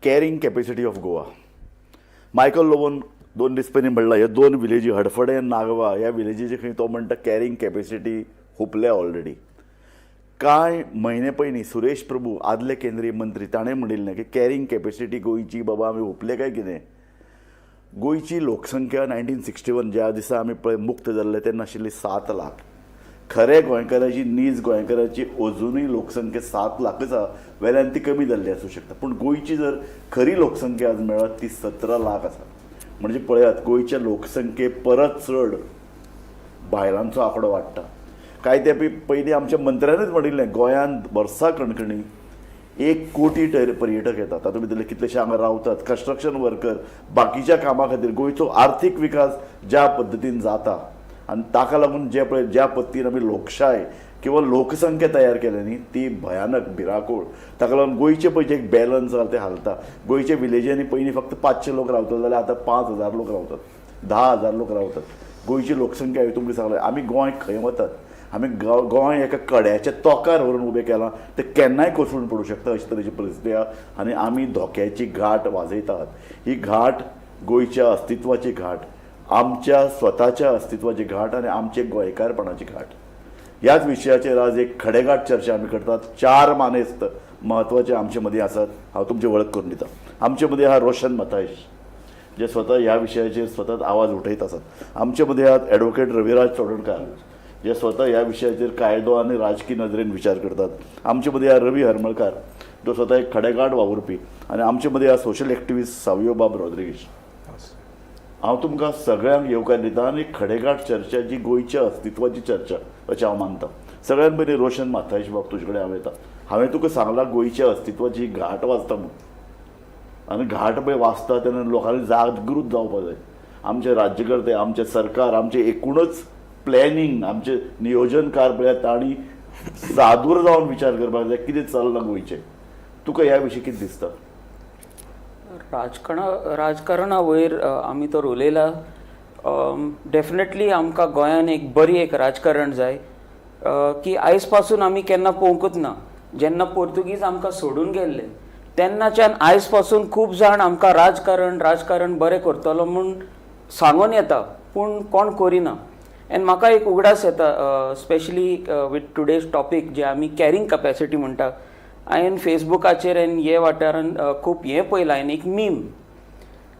Carrying capacity of Goa. Michael लोबोन 2 दीस पयलीं म्हणलां, ह्यो दोन विलेजी, हडफडें आनी नागवा, ह्या विलेजीचे खंय तो म्हणटा कॅरिंग कॅपेसिटी हुपल्या ऑलरेडी. कांय म्हयने पयलीं सुरेश प्रभू, आदले केंद्रीय मंत्री, ताणें म्हणिल्लें की कॅरिंग कॅपेसिटी गोंयची बाबा आमी हुपले काय कितें. गोंयची लोकसंख्या 1961 ज्या दिसा आमी पळय मुक्त जाल्ले तेन्ना आशिल्ली 7 लाख. खरें गोंयकाराची, नीज गोंयकाराची अजुनूय लोकसंख्या 7 लाखच आसा. वेल्यान ती कमी जाल्ली आसूं शकता, पूण गोंयची जर खरी लोकसंख्या आज मेळत ती 17 लाख आसा. म्हणजे पळयात, गोंयच्या लोकसंख्ये परत चड बायलांचो आंकडो वाडटा. कांय ते पयलीं आमच्या मंत्र्यानूच म्हणिल्लें, गोंयांत वर्सा कणकणी 1 कोटी पर्यटक येतात. तातूंत भितरले कितलेशे हांगा रावतात, कन्स्ट्रक्शन वर्कर, बाकीच्या कामा खातीर. गोंयचो आर्थीक विकास ज्या पद्दतीन जाता आनी ताका लागून जे पळय ज्या पद्दतीन आमी लोकशाय किंवा लोकसंख्या तयार केल्या न्ही, ती भयानक, भिरांकूळ. ताका लागून गोंयचे पळय जे एक बॅलन्स आसा ते हालता. गोंयच्या विलेजींनी पयलीं फक्त 500 लोक रावतले जाल्यार आतां 5000 लोक रावतात, 10,000 लोक रावतात. गोंयची लोकसंख्या, हांवें तुमकां सांगलें, आमी गोंय खंय वतात. आमी गोंय एका कड्याच्या तोंकार व्हरून उबें केलां. तें केन्नाय कोसळून पडूं शकता अशे तरेची परिस्थिती आहा आनी आमी धोक्याची घाट वाजयतात. ही घाट गोंयच्या अस्तित्वाची घाट, आमच्या स्वताच्या अस्तित्वाची घाट आनी आमचे गोंयकारपणाची घाट. ह्याच विशयाचेर आज एक खडेगाठ चर्चा आमी करतात. चार मानेस्त म्हत्वाचे आमचे मदीं आसात. हांव तुमची वळख करून दिता. आमचे मदीं आहा रोशन मथायश, जे स्वता ह्या विशयाचेर स्वताच आवाज उठयत आसात. आमचे मदीं आहात एडवोकेट रविराज चोडणकार, जे स्वता ह्या विशयाचेर कायदो आनी राजकी नदरेन विचार करतात. आमचे मदीं आहा रवी हरमलकार, जो स्वता एक खडेगाठ वावुरपी आनी आमचे मदीं आहा सोशल एक्टिविस्ट सावियो बाब रॉड्रिगीश. हांव तुमकां सगळ्यांक येवकार दिता आनी खडेगाठ चर्चा जी गोंयच्या अस्तित्वाची चर्चा अशें हांव मानता. सगळ्यान पयलीं रोशन माथायश बाब, तुजे कडेन हांव येता. हांवें तुका सांगलां, गोंयच्या अस्तित्वाची घाट वाजता म्हूण आनी घाट पळय वाजता तेन्ना लोकांनी जागृत जावपा जाय. आमचे राज्यकर्ते, आमचे सरकार, आमचे एकूणच प्लॅनिंग, आमचे नियोजनकार पळय, तांणी सादूर जावन विचार करपाक जाय कितें चल्लां गोंयचें. तुका ह्या विशीं कितें दिसता? राजकारणा वयर आमी तर उलयला. डेफिनेटली आमकां गोंयान एक बरी एक राजकारण जाय की आयज पासून आमी केन्ना पळोवंकूच ना. जेन्ना पोर्तुगीज आमकां सोडून गेल्ले तेन्नाच्यान आयज पासून खूब जाण आमकां राजकारण राजकारण बरें करतलो म्हूण सांगून येता, पूण कोण करिना. एंड म्हाका एक उगडास येता, स्पेशली विथ टुडेज टॉपीक जे आमी कॅरिंग कपॅसिटी म्हणटा. हांवें फेसबुकाचेर आनी हे वाठारान खूब हें पळयलां. हांवें एक मीम,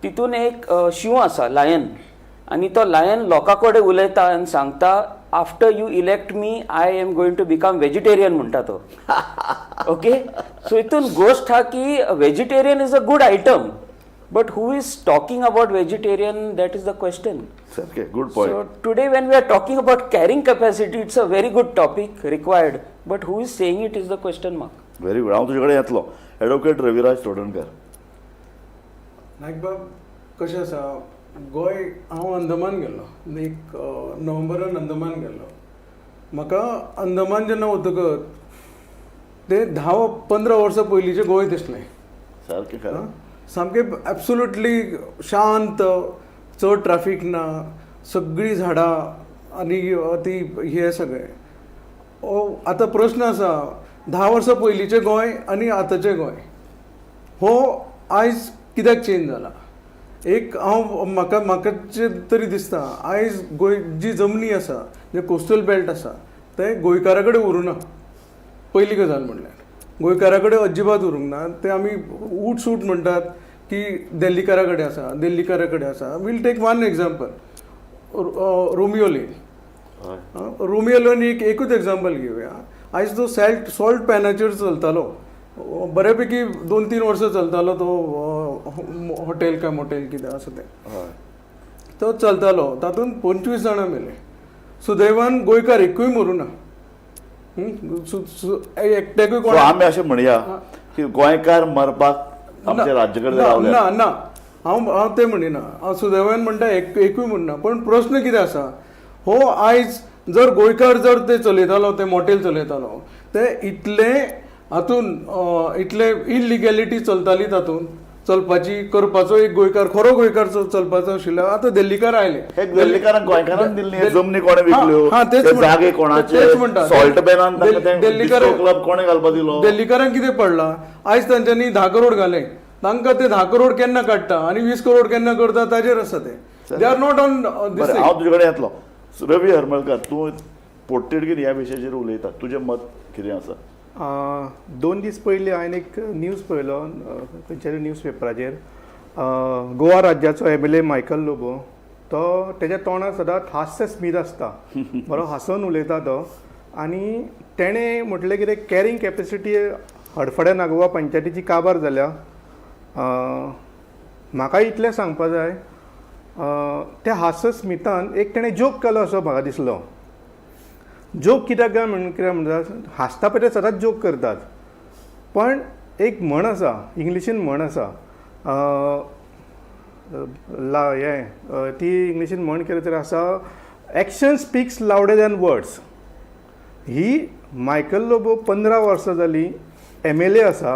तितून एक शींव आसा, लायन, आनी तो लायन लोकां कडेन उलयता आनी सांगता, "After you elect me, I am going to become vegetarian," म्हणटा तो. ओके, सो हितून गोश्ट आहा की vegetarian is a good item, but who is talking about vegetarian, that is the question. सारकें, good point. So today when we are talking about carrying capacity, it's a very good topic, required, but who is saying it is the question mark. Very good. हांव तुजे कडेन येतलो. Advocate Raviraj Chodankar. नायकबाब, कशें आसा गोंय, हांव अंदमान गेल्लो एक नोव्हेंबरान. अंदमान गेल्लो. म्हाका अंदमान जेन्ना वतकच ते 10-15 वर्सां पयलींचें गोंय दिसलें. सारकें, खरें. सामकें एब्सोल्युटली शांत, चड ट्राफीक ना, सगळीं झाडां आनी ती हें सगळें. आतां प्रश्न आसा, 10 वर्सां पयलींचें गोंय आनी आतांचें गोंय हो आयज कित्याक चेंज जाला? एक हांव म्हाका म्हाका जे तरी दिसता, आयज गोंय जी जमनी आसा, जे कोस्टल बेल्ट आसा, ते गोंयकारा कडेन उरूना. पयली गजाल म्हणल्यार गोंयकारा कडेन अजिबात उरूंक ना ते. आमी उठ सूट म्हणटात की दिल्लीकारा कडेन आसा, दिल्लीकारा कडेन आसा. We'll take one example, Romeo Lane. Romeo Lane एक एकूच एग्जाम्पल घेवया. आयज तो सॉल्ट पॅनाचेर चलतालो, बऱ्यापैकी 2-3 वर्सां चलतालो तो हॉटेल काय मोटेल कितें आसा तें. तो चलतालो, तातूंत 25 जाणां मेले. सुदैवान गोंयकार एकूय मरूना. एकट्याकूय सो कोण आमी अशें म्हणया की गोंयकार मरपाक आमचे राज्यकर्ते ना. रावले? ना ना, हांव हांव तें म्हणिना. हांव सुदैवान म्हणटा एकूय म्हणना, पण प्रश्न कितें आसा, हो आयज जर गोंयकार जर ते चलयतालो, ते मोटेल चलयतालो, ते इतले हातून इतले इलिगॅलिटी चलताली, तातूंत चलपाची करपाचो एक गोंयकार, खरो गोंयकार चलपाचो आशिल्लो. आतां दिल्लीकार आयले. हे दिल्लीकारांक गोंयकारांक दिल्ली हे जमनी कोणे विकल्यो? हा, तेच ते जागे कोणाचे? तेच म्हणटा. सॉल्ट पॅनान दिल्लीकार क्लब कोणे घालपा दिलो? दिल्लीकारांक कितें पडलां, आयज तांच्यांनी 10 करोड घाले. तांकां ते 10 करोड केन्ना काडटा आनी 20 करोड केन्ना करता ताजेर आसा ते. They are not on this. बरें, हांव तुजे कडेन येतलो. रवी हरमलकर, तूं पोटतिडकीन ह्या विशयाचेर उलयता, तुजें मत कितें आसा? 2 दीस पयलीं हांवें एक न्यूज पळयलो खंयच्या तरी न्यूज पेपराचेर. गोवा राज्याचो एमएलए मायकल लोबो, तो तेज्या तोंडार सदांच हास्य स्मीत आसता, बरो हांसोन उलयता तो. आनी तेणें म्हटलें कितें, कॅरिंग कॅपेसिटी हडफड्या नागोवा पंचायतीची काबार जाल्या. म्हाका इतलें सांगपा जाय, त्या हास्य स्मितान एक तेणें जोक केलो असो म्हाका दिसलो. जोक कित्याक काय म्हण, कित्याक म्हणटा, हांसता पळय ते सदांच जोक करतात. पण एक म्हण आसा, इंग्लिशीन म्हण आसा, ला हें ती इंग्लिशीन म्हण कितें तरी आसा, "Action speaks louder than words." ही मायकल लोबो 15 वर्सां जालीं एमएलए आसा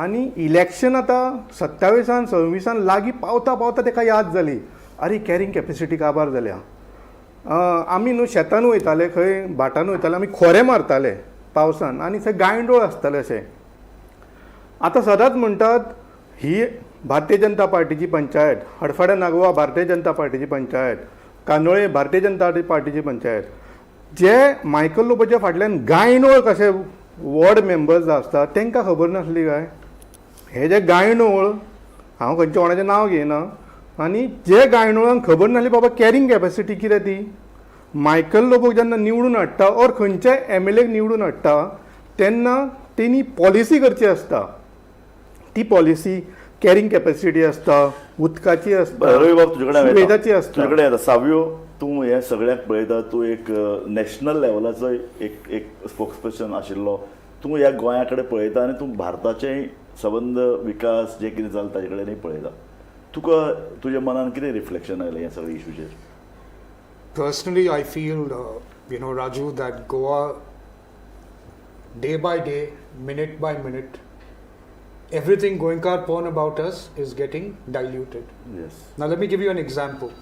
आनी इलेक्शन आतां 27an 26an लागीं पावता पावता ताका याद जाली, अरे, कॅरिंग कॅपेसिटी काबार जाल्या. आमी न्हू शेतान वयताले, खंय भाटान वयताले, आमी खोरे मारताले पावसान आनी थंय गांयडोळ आसताले अशे. आतां सदांच म्हणटात ही भारतीय जनता पार्टीची पंचायत, हडफड्या नागोवा भारतीय जनता पार्टीची पंचायत, कांदोळे भारतीय जनता पार्टीची पंचायत. जे मायकल लोबोच्या फाटल्यान गांयडोळ कशे वॉर्ड मेंबर्स आसतात, तांकां खबर नासली काय हे जे गांयडोळ? हांव खंयच्या कोणाचें नांव घेयना. आनी जे गांयडोळांक खबर नासली बाबा कॅरिंग कॅपेसिटी कितें ती, मायकल लोबोक जेन्ना निवडून हाडटा ऑर खंयच्याय एमएलएक निवडून हाडटा तेन्ना तेणी पॉलिसी करची आसता. ती पॉलिसी कॅरिंग कॅपेसिटी आसता, उदकाची आसता, बरें, रवी बाब, तुजे कडेन सुवेदाची आसता. तुजे कडेन येता. सावियो, तूं हें सगळ्याक पळयता. तूं एक नॅशनल लेवलाचो एक एक स्पोक्स पर्सन आशिल्लो. तूं ह्या गोंया कडेन पळयता आनी तूं भारताचेय सबंद विकास जे कितें चलता ताजे कडेनूय पळयता. तुका तुज्या मनान कितें रिफ्लेक्शन आयलें ह्या सगळ्या इशूचेर? Personally, I feel, Raju, that Goa, day by day, minute by minute, everything Goenkarponn about us is getting diluted. Now, let me give you an example.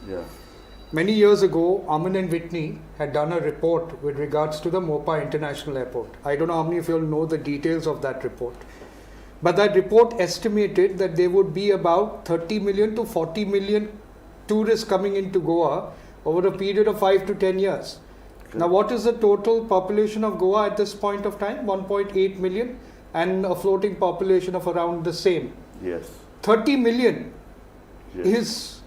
Many years ago, Ammann and Whitney had done a report with regards to the Mopa International Airport. I don't know how many of you all know the details of that report. But that report estimated that there would be about 30 million to 40 million tourists coming into Goa over a period of 5 to 10 years. Now, what is the total population of Goa at this point of time? 1.8 million, and a floating population of around the same. 30 million is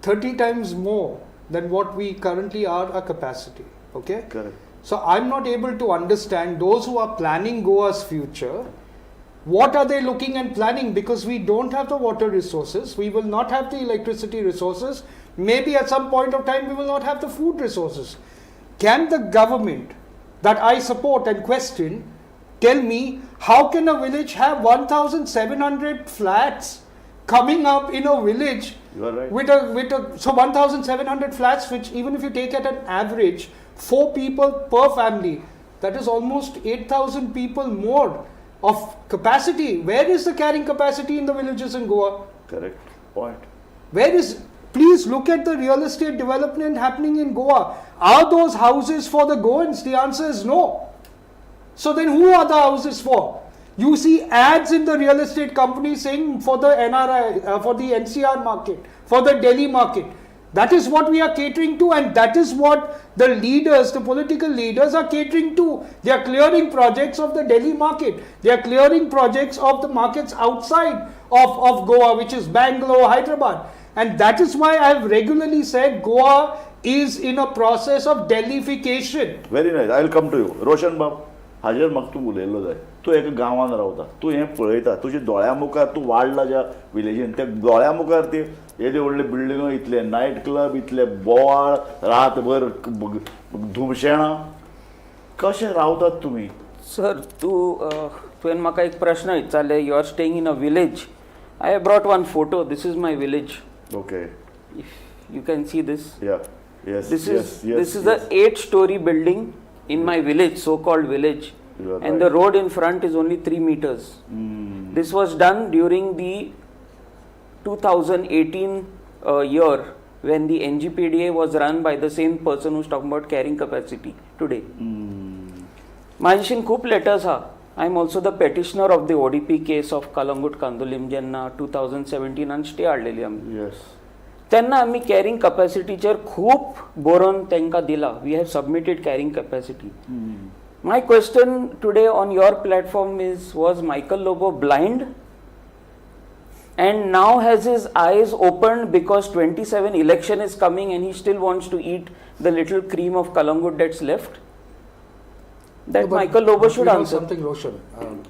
30 times more than what we currently are a capacity. Okay? Correct. So I'm not able to understand those who are planning Goa's future. What are they looking and planning? Because we don't have the water resources, we will not have the electricity resources. Maybe at some point of time, we will not have the food resources. Can the government that I support and question tell me how can a village have 1,700 flats coming up in a village? You are right. With a so 1,700 flats, which even if you take at an average four people per family, that is almost 8,000 people more of capacity. Where is the carrying capacity in the villages in Goa? Correct point. Where is Please look at the real estate development happening in Goa. Are those houses for the Goans? The answer is no. So then who are the houses for? You see ads in the real estate companies saying for the NRI, for the NCR market, for the Delhi market. That is what we are catering to, and that is what the leaders, the political leaders, are catering to. They are clearing projects of the Delhi market. They are clearing projects of the markets outside of Goa, which is Bangalore, Hyderabad. And that is why I have regularly said Goa is in a process of Delhification. Very nice. I will come to you, Roshan बाब. हाजेर म्हाका तूं उलयल्लो जाय. तूं एका गांवांत रावता, तूं हें पळयता, तुज्या दोळ्या मुखार तूं वाडला ज्या विलेजीन, त्या दोळ्या मुखार ती येदे व्हडले बिल्डिंगो, इतले नायट क्लब, इतले बोवाळ, रातभर धुमशेणां, कशें रावतात तुमी? सर, तुवें म्हाका एक प्रश्न विचारले, you are staying in a village. I have brought one photo. This is my village. If you can see this. Yeah yes This is this is a 8 story building in my village, so called village. You are And right. the road in front is only 3 meters. This was done during the 2018 year when the NGPDA was run by the same person who's talking about carrying capacity today. म्हाजे भशेन खूब letters आहा. I am also the petitioner of the ODP case of Calangute Candolim जेन्ना 2017 stay हाडलेली आमी. येस. तेन्ना आमी carrying कपॅसिटीचेर खूब बरोवन तांकां दिला. We have submitted carrying capacity. My question today on your platform is, was Michael Lobo blind and now has his eyes opened because 27 election is coming and he still wants to eat the little cream of Calangute that's left? That No, but Michael Lobo but should you know answer. Something, Roshan.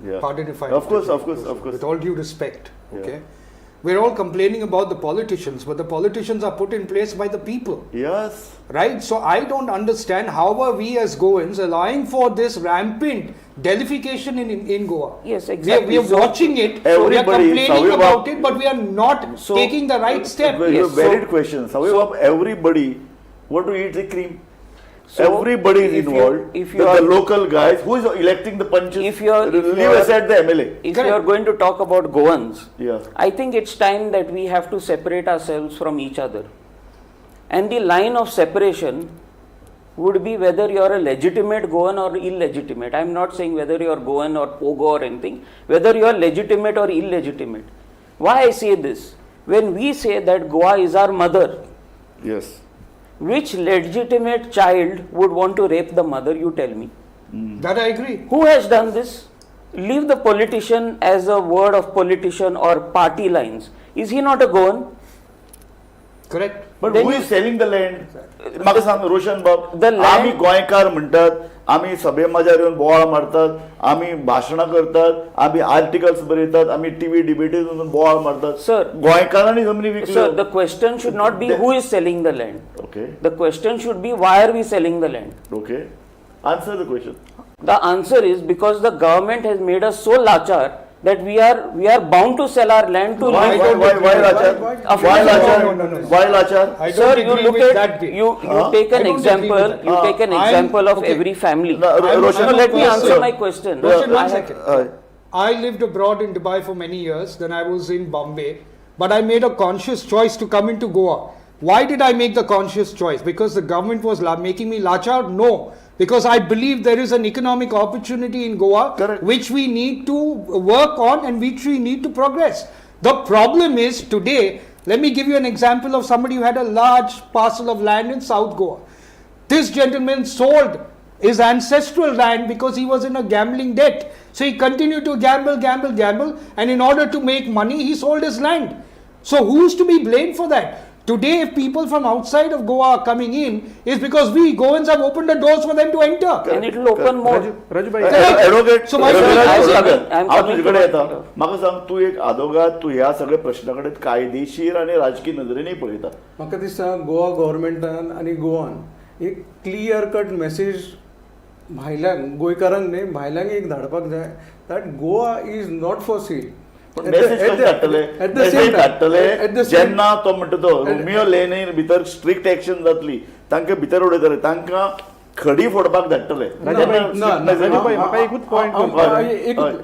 Yeah. Pardon if I Of course, interject, of course, Roshan. Of course. With all due respect, Yeah. okay. We're all complaining about the politicians, but the politicians are put in place by the people. Yes. Right? So I don't understand how are we as Goans allowing for this rampant delification in Goa. Yes, We exactly. are watching it, we are Everybody, complaining Savio about Bab- it, but we are not taking the right step. Very Yes, valid question. Savio Bab, everybody want to eat the cream. So, Everybody is if you- involved. if you The are- local guys, who is electing the punches? If Leave you are- aside the MLA. If Correct. you are going to talk about Goans, Yeah. I think it's time that we have to separate ourselves from each other. And the line of separation would be whether you are a legitimate Goan or illegitimate. I am not saying whether you are Goan or Pogo or anything, whether you are legitimate or illegitimate. Why I say this? When we say that Goa is our mother, Yes. which legitimate child would want to rape the mother, you tell me? That I agree. Who has done this? Leave the politician as a word of politician or party lines. Is he not a Goan? Correct. But Then who you- is selling the land? म्हाका सांग रोशन बाब, The land- आमी गोंयकार म्हणटात, आमी सभे माजार येवन बोवाळ मारतात, आमी भाशणां करतात, आमी आर्टिकल्स बरयतात, आमी टीव्ही डिबेटीत वचून बोवाळ मारतात. Sir. गोंयकारांनी जमनी Sir, विकल्यो. the question should not be who is selling the land. Okay. The question should be, why are we selling the land? Okay, answer the question. The answer is because the government has made us so lachar that we are bound to sell our land to Why, live. why, why, why Lachar? Of Why course. Lachar? No, no, no, no. Why Lachar? I don't Sir, you agree look with at that bit. you you take I an don't agree with example that. you take an example of okay. every family. No, Roshan- No, let me I'm a answer person- my question. Roshan, I one have- second. I lived abroad in Dubai for many years. Then I was in Bombay. But I made a conscious choice to come into Goa. Why did I make the conscious choice? Because the government was making me lachar? No. Because I believe there is an economic opportunity in Goa, Correct. which we need to work on and which we need to progress. The problem is today, let me give you an example of somebody who had a large parcel of land in South Goa. This gentleman sold his ancestral land because he was in a gambling debt. So he continued to gamble, gamble, gamble, and in order to make money, he sold his land. So who's to be blamed for that? Today, if people from outside of Goa are coming in, is because we Goans have opened the doors for them to enter. And it will open more. Raju bhai, advocate So my I'm coming- I'm हांव coming तुजे to कडेन my येता. point. म्हाका सांग, तूं एक आदोगाद, तूं ह्या सगळ्या प्रश्ना कडेन कायदेशीर आनी राजकीय नदरेनूय पळयता. म्हाका दिसता गोवा गव्हर्मेंटान आनी गोवान एक क्लियर कट मॅसेज भायल्यांक, गोंयकारांक न्हय, भायल्यांक एक धाडपाक जाय that Goa is not for sale. पण मेसेज कशें धाडटले? मेसेज धाडटले जेन्ना तो म्हणटा तो रोमियो लेनी भितर स्ट्रिक्ट एक्शन जातली, तांकां भितर उडयतले, तांकां खडी फोडपाक धाडटले. ना, ना, राजूभाई, म्हाका एकूच point करपाक जाय.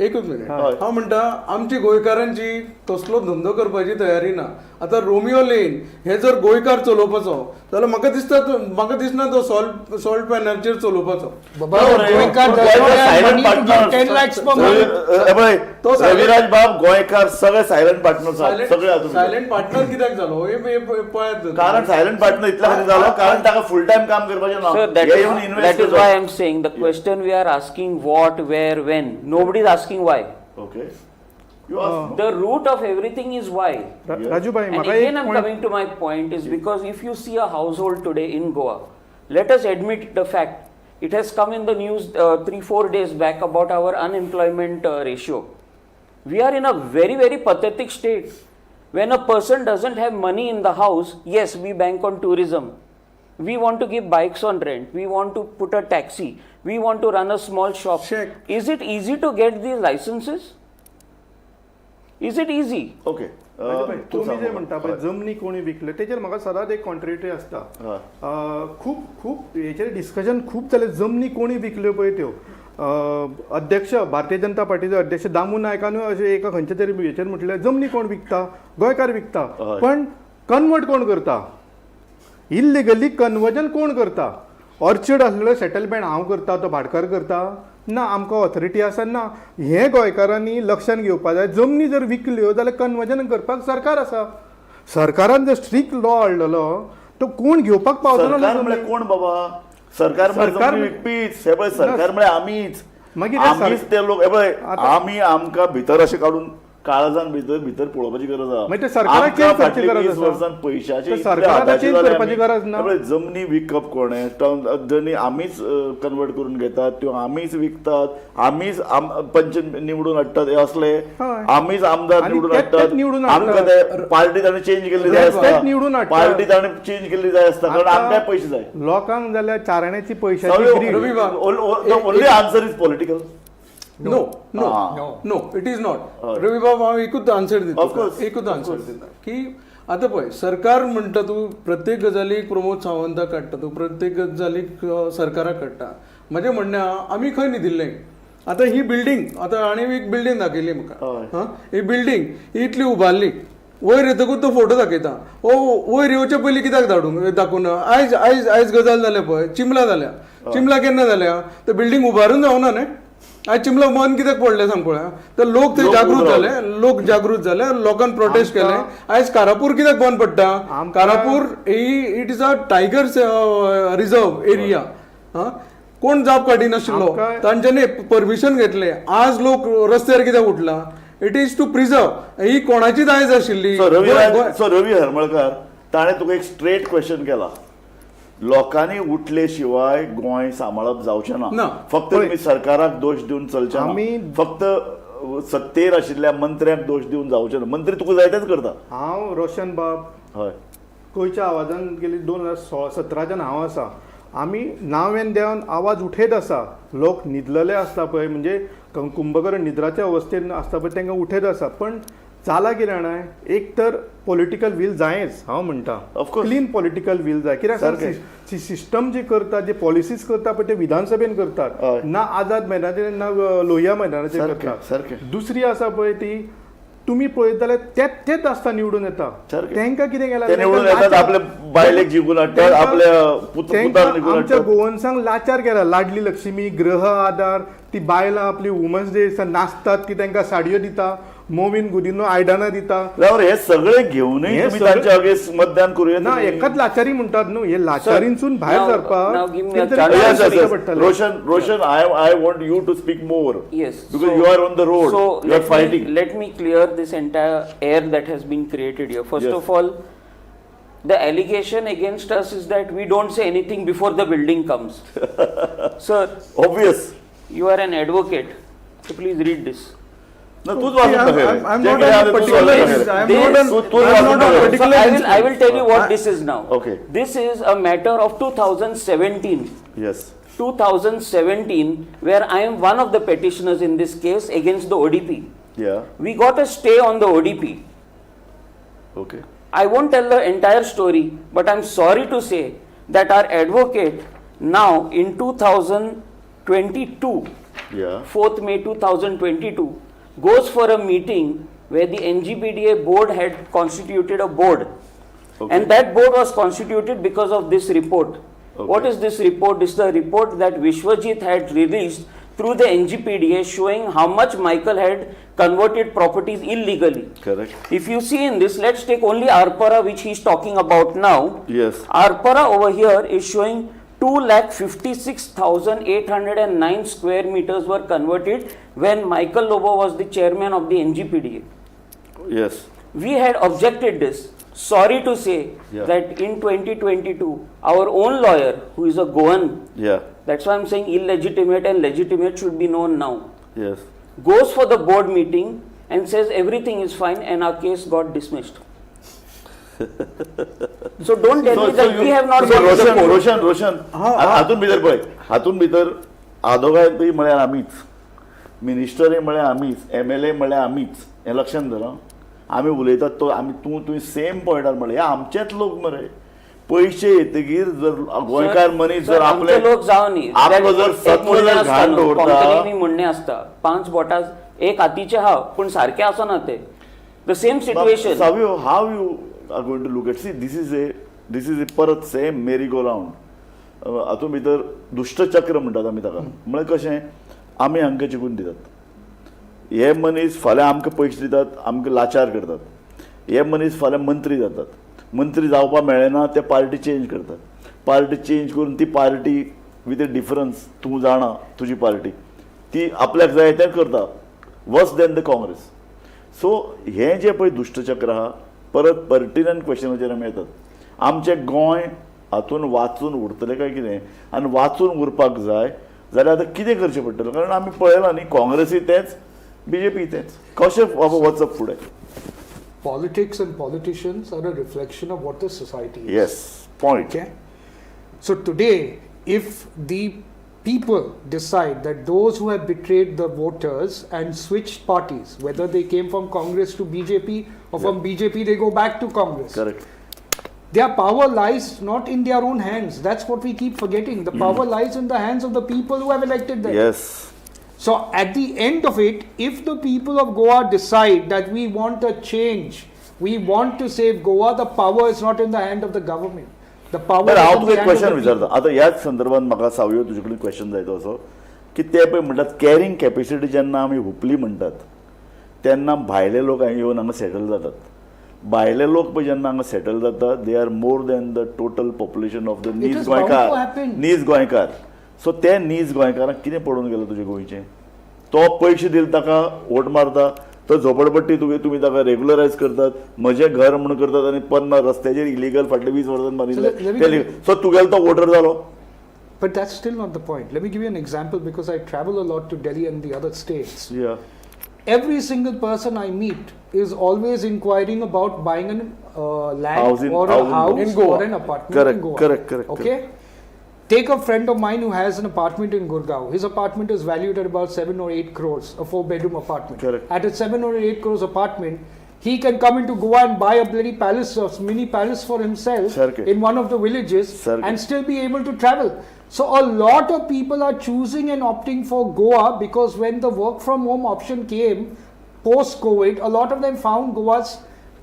एकूच मिनिट. हय. हांव म्हणटा आमची गोंयकारांची तसलो धंदो करपाची तयारी ना. आतां रोमियो लेन हे जर गोंयकार चलोवपाचो जाल्यार म्हाका दिसता म्हाका दिसना तो salt पॅनराचेर चलोवपाचो. Baba, Goenkar does not have money to give 10 lakhs per month. तो silent- Raviraj बाब, गोंयकार सगळे सायलंट पार्टनर सगळे हातूंत भितर. सायलंट पार्टनर कित्याक जालो हे पळयात. कारण सायलंट पार्टनर इतल्या खातीर जालो कारण ताका फुल टायम काम करपाचें ना. Sir, that हे येवन is, invest that is why I'm saying the question we are asking what, where, when. Nobody is asking why. Okay, you ask. The root of everything is why. Rajubhai, And म्हाका again, एक I'm point coming to my point is because if you see a household today in Goa, let us admit the fact. It has come in the news 3-4 days back about our unemployment ratio. We are in a very, very pathetic state. When a person doesn't have money in the house, yes, we bank on tourism. We want to give bikes on rent. We want to put a taxi. We want to run a small shop. Check. Is it easy to get these licenses? Is it easy? Okay. Rajubhai, तुमी जे म्हणटा पळय जमनी कोणी विकले तेचेर म्हाका सदांच एक कॉन्ट्रेडिक्टरी आसता. हय. खूब खूब हेचेर डिस्कशन खूब जालें, जमनी कोणी विकल्यो पळय त्यो. अध्यक्ष, भारतीय जनता पार्टीचो अध्यक्ष दामू नायकानूय अशें एका खंयच्या तरी हेचेर म्हटलें, जमनी कोण विकता? गोंयकार विकता. हय. पण कन्वर्ट कोण करता? इल्लिगली कन्वर्जन कोण करता? ऑर्चर्ड आसलेलो सेटलमेंट हांव करता, तो भाटकार करता. ना आमकां ऑथॉरिटी आसा ना. हें गोंयकारांनी लक्षांत घेवपा जाय. जमनी जर विकल्यो जाल्यार कन्वर्जन करपाक सरकार आसा. सरकारान जर स्ट्रिक्ट लॉ हाडलेलो तो कोण घेवपाक पावतलो ना सरकार जमनी. म्हळ्यार कोण बाबा? सरकार म्हळ्यार सरकार जमनी विकपीच. हे पळय, सरकार म्हळ्यार आमीच. मागीर हे आमीच ते लोक. हे पळय, आमी आमकां भितर अशें काडून काळजान भितर भितर पळोवपाची गरज आसा. मागीर ते सरकाराक आमकां change करची फाटल्या गरज 20 आसा. वर्सां पयशाचे ते इतले सरकाराक हाताचे change जाले करपाची आमी. गरज ना. हे पळय, जमनी विकप कोणें, जमनी आमीच कन्वर्ट करून घेतात, त्यो आमीच विकतात, आमीच पंच निवडून हाडटात, हे असले हय. आमीच आमदार आनी निवडून तेच- हाडटात. तेच निवडून आमकां हाडटात. ते पार्टी ताणें चेंज केल्ली जाय तेच- तेच आसता. निवडून हाडटात. पार्टी ताणें चेंज केल्ली जाय आसता, कारण आतां आमकांय पयशे जाय. लोकांक जाल्यार चारण्याची पयशाची greed. Ravi बाब, Only answer is political. No, no, ah. No, it is not. Ravi बाब, हांव एकूच आन्सर दिता. Of course. एकूच आन्सर दिता की आतां पळय, सरकार म्हणटा तूं प्रत्येक गजालीक प्रमोद सावंताक काडटा, तूं प्रत्येक गजालीक सरकाराक काडटा. म्हजें म्हणणें आहा, आमी खंय न्हिदिल्ले? आतां ही बिल्डींग, आतां आनी एक बिल्डींग दाखयली म्हाका. हय. हां, ही बिल्डींग ही इतली उबारली, वयर येतकूच तो फोटो दाखयता. ओ वयर येवचे पयलीं कित्याक धाडूंक दाखोवना? आयज आयज आयज गजाल जाल्या पळय, चिमला जाल्या. चिमला केन्ना जाल्या? तर बिल्डींग उबारून जावना न्ही. आयज चिमला बंद कित्याक पडलें सांग पळोवया. तर लोक थंय लोक जागृत उबे जाले, लोक जागृत जाले, लोकांक प्रोटेस्ट केले. आयज कारापूर कित्याक बंद पडटा? कारापूर ही it is a tiger reserve area. कोण जाप काडिनाशिल्लो, तांच्यांनी परमिशन घेतलें. आज लोक रस्त्यार कित्याक उठला? It is to preserve. ही कोणाची दायज आशिल्ली? सो रवी, सो रवी हरमळकर, ताणें तुका एक स्ट्रेट क्वेश्चन केला. लोकांनी उठले शिवाय गोंय सांबाळप जावचें ना. ना. फक्त तुमी सरकाराक दोश दिवन चलचें ना, फक्त सत्तेर आशिल्ल्या मंत्र्यांक दोश दिवन जावचें ना. मंत्री तुका जाय तेच करता. हांव रोशन बाब, हय, गोंयच्या आवाजान गेली 2016-17च्यान हांव आसा. आमी नाव एन देवन आवाज उठयत आसा. लोक न्हिदलेले आसता पळय, म्हणजे कुंभकर्ण निद्राच्या अवस्थेन आसता पळय, तांकां उठयत आसा. पण जाला कितें जाणा, एक तर पॉलिटिकल वील जायच, हांव म्हणटा. Of course. Clean political will जाय. कित्याक सारकें. सिस्टम जी करता, जे पॉलिसीज करता पळय, ते विधानसभेन करतात हय. ना आझाद मैदानाचेर ना लोहिया मैदानाचेर सारकें, करतात. सारकें. दुसरी आसा पळय ती तुमी पळयत जाल्यार तेच तेच आसता निवडून येता. सारकें. तांकां कितें केलां? ते निवडून येतात, आपल्या बायलेक जिखून हाडटात, आपल्या पुताक जिखून आमच्या हाडटात. गोवन्सांक लाचार केला. लाडली लक्ष्मी, गृह आधार, ती बायलां आपली वुमन्स डे दिसा नाचतात ती तांकां साडयो दिता, मोविन गुदिनो आयदनां दिता. जाल्यार हे सगळे घेवनूय हे तुमी सगळे- तांच्या अगेन्स्ट मतदान करूया. ना, एकाच लाचारी म्हणटात न्हू, हे लाचारींसून भायर Now- सरपाक now give me a कितें तरी chance. Yes, yes, करचें yes. पडटलें. Roshan, Roshan, I want you to speak more. Yes. Because so, you are on the road. So you are fighting. Let me clear this entire air that has been created here. First Yes. of all, the allegation against us is that we don't say anything before the building comes. Sir, Obvious. you are an advocate. So please read this. ना, तूच वाचून I'm- दाखय. I'm J not कितें on आहा तें तूच particular- वाचून दाखय. I'm not on- तूच I'm वाचून not on दाखय. So particular I will tell you what this is now. Okay. This is a matter of 2017. Yes. 2017, where I am one of the petitioners in this case against the ODP. Yeah. We got a stay on the ODP. Okay. I won't tell the entire story, but I'm sorry to say that our advocate now in 2022, Yeah. 4th May 2022, goes for a meeting where the NGPDA board had constituted a board. Okay. And that board was constituted because of this report. What Okay. is this report? This is the report that Vishwajit had released through the NGPDA showing how much Michael had converted properties illegally. Correct. If you see in this, let's take only Arpara, which he's talking about now. Yes. Arpara over here is showing 2,56,809 square meters were converted when Michael Lobo was the chairman of the NGPDA. Yes. We had objected this. Sorry to say Yeah. that in 2022, our own lawyer, who is a Goan, Yeah. that's why I'm saying illegitimate and legitimate should be known now, Yes. goes for the board meeting and says everything is fine and our case got dismissed. So don't tell me that we have not so gone to the Roshan, court. Roshan, Roshan, हातून भितर पळय, हातून भितर आदोगादूय म्हळ्यार आमीच, मिनिस्टरूय म्हळ्यार आमीच, MLA म्हळ्यार आमीच. हें लक्षांत धर आं. आमी उलयतात तो आमी तूं तुवें सेम पॉयंटार म्हणलें, हे आमचेच लोक मरे. पयशे येतगीर जर गोंयकार मनीस जर आमचे आपले लोक जावं न्ही, आपलो जर एक सत्व म्हणणें जर आसता घाण न्हू, दवरता कोंकणीनी म्हणणें आसता, पांच बोटां एक हातीचे हा पूण सारकें आसना ते. The same situation. Savio, how you are going to look at? See, this is a परत सेम मेरी गो रावंड. हातूंत भितर दुश्टचक्र म्हणटात आमी ताका. म्हळ्यार कशें, आमी हांकां जिखून दितात. हे मनीस फाल्यां आमकां पयशे दितात, आमकां लाचार करतात. हे मनीस फाल्यां मंत्री जातात, मंत्री जावपाक मेळ्ळें ना ते पार्टी चेंज करतात, पार्टी चेंज करून ती पार्टी विथ अ डिफरन्स, तूं जाणा तुजी पार्टी ती आपल्याक जाय तें करता, worse than the Congress. So हें जें पळय दुश्टचक्र आहा, परत पर्टिनंट क्वेश्चनाचेर आमी येतात. आमचें गोंय हातून वाचून उरतलें काय कितें, आनी वाचून उरपाक जाय जाल्यार आतां कितें करचें पडटलें? कारण आमी पळयलां न्ही, काँग्रेसूय तेंच, बीजेपी तेंच, कशें बाबा वचप फुडें? Politics and politicians are a reflection of what the society is. Yes, point. Okay. So today, if the people decide that those who have betrayed the voters and switched parties, whether they came from Congress to BJP or from BJP they go back to Congress. Correct. Their power lies not in their own hands. That's what we keep forgetting. The power lies in the hands of the people who have elected them. Yes. So at the end of it, if the people of Goa decide that we want a change, we want to save Goa, the power is not in the hand of the government. The power बरं, is हांव in तुका the एक hand of question the विचारता people. आतां ह्याच संदर्भात. म्हाका सावयो तुजे कडेन क्वेश्चन जाय तो असो की ते पळय म्हणटात कॅरिंग कॅपेसिटी जेन्ना आमी हुपली म्हणटात तेन्ना भायले लोक येवन हांगा सेटल जातात. भायले लोक पळय जेन्ना हांगा सेटल जातात, they are more than the total population of the नीज is bound to गोंयकार. Happen. नीज गोंयकार. सो ते नीज गोंयकारांक कितें पडून गेलां तुजे गोंयचें? तो पयशे दिले ताका वोट मारता, तो झोपडपट्टी तुगे तुमी ताका रेगुलरायज करतात, म्हजें घर म्हणून करतात आनी पन्नास रस्त्याचेर इलिगल फाटले 20 वर्सां बांदिल्ले. So let me सो तुगेलो तो वोटर जालो. But that's still not the point. Let me give you an example, because I travel a lot to Delhi and the other states. Every single person I meet is always inquiring about buying an land House or a house in house In Goa. Or an apartment Correct, in Goa. correct, Okay? Take a friend of mine who has an apartment in Gurgaon. His apartment is valued at about 7 or 8 crores, a 4-bedroom apartment. Correct. At a 7 or 8 crores apartment, he can come into Goa and buy a bloody palace, a mini palace for himself Sarke. In one of the villages Sarke. And still be able to travel. So a lot of people are choosing and opting for Goa because when the work from home option came post COVID, a lot of them found Goa's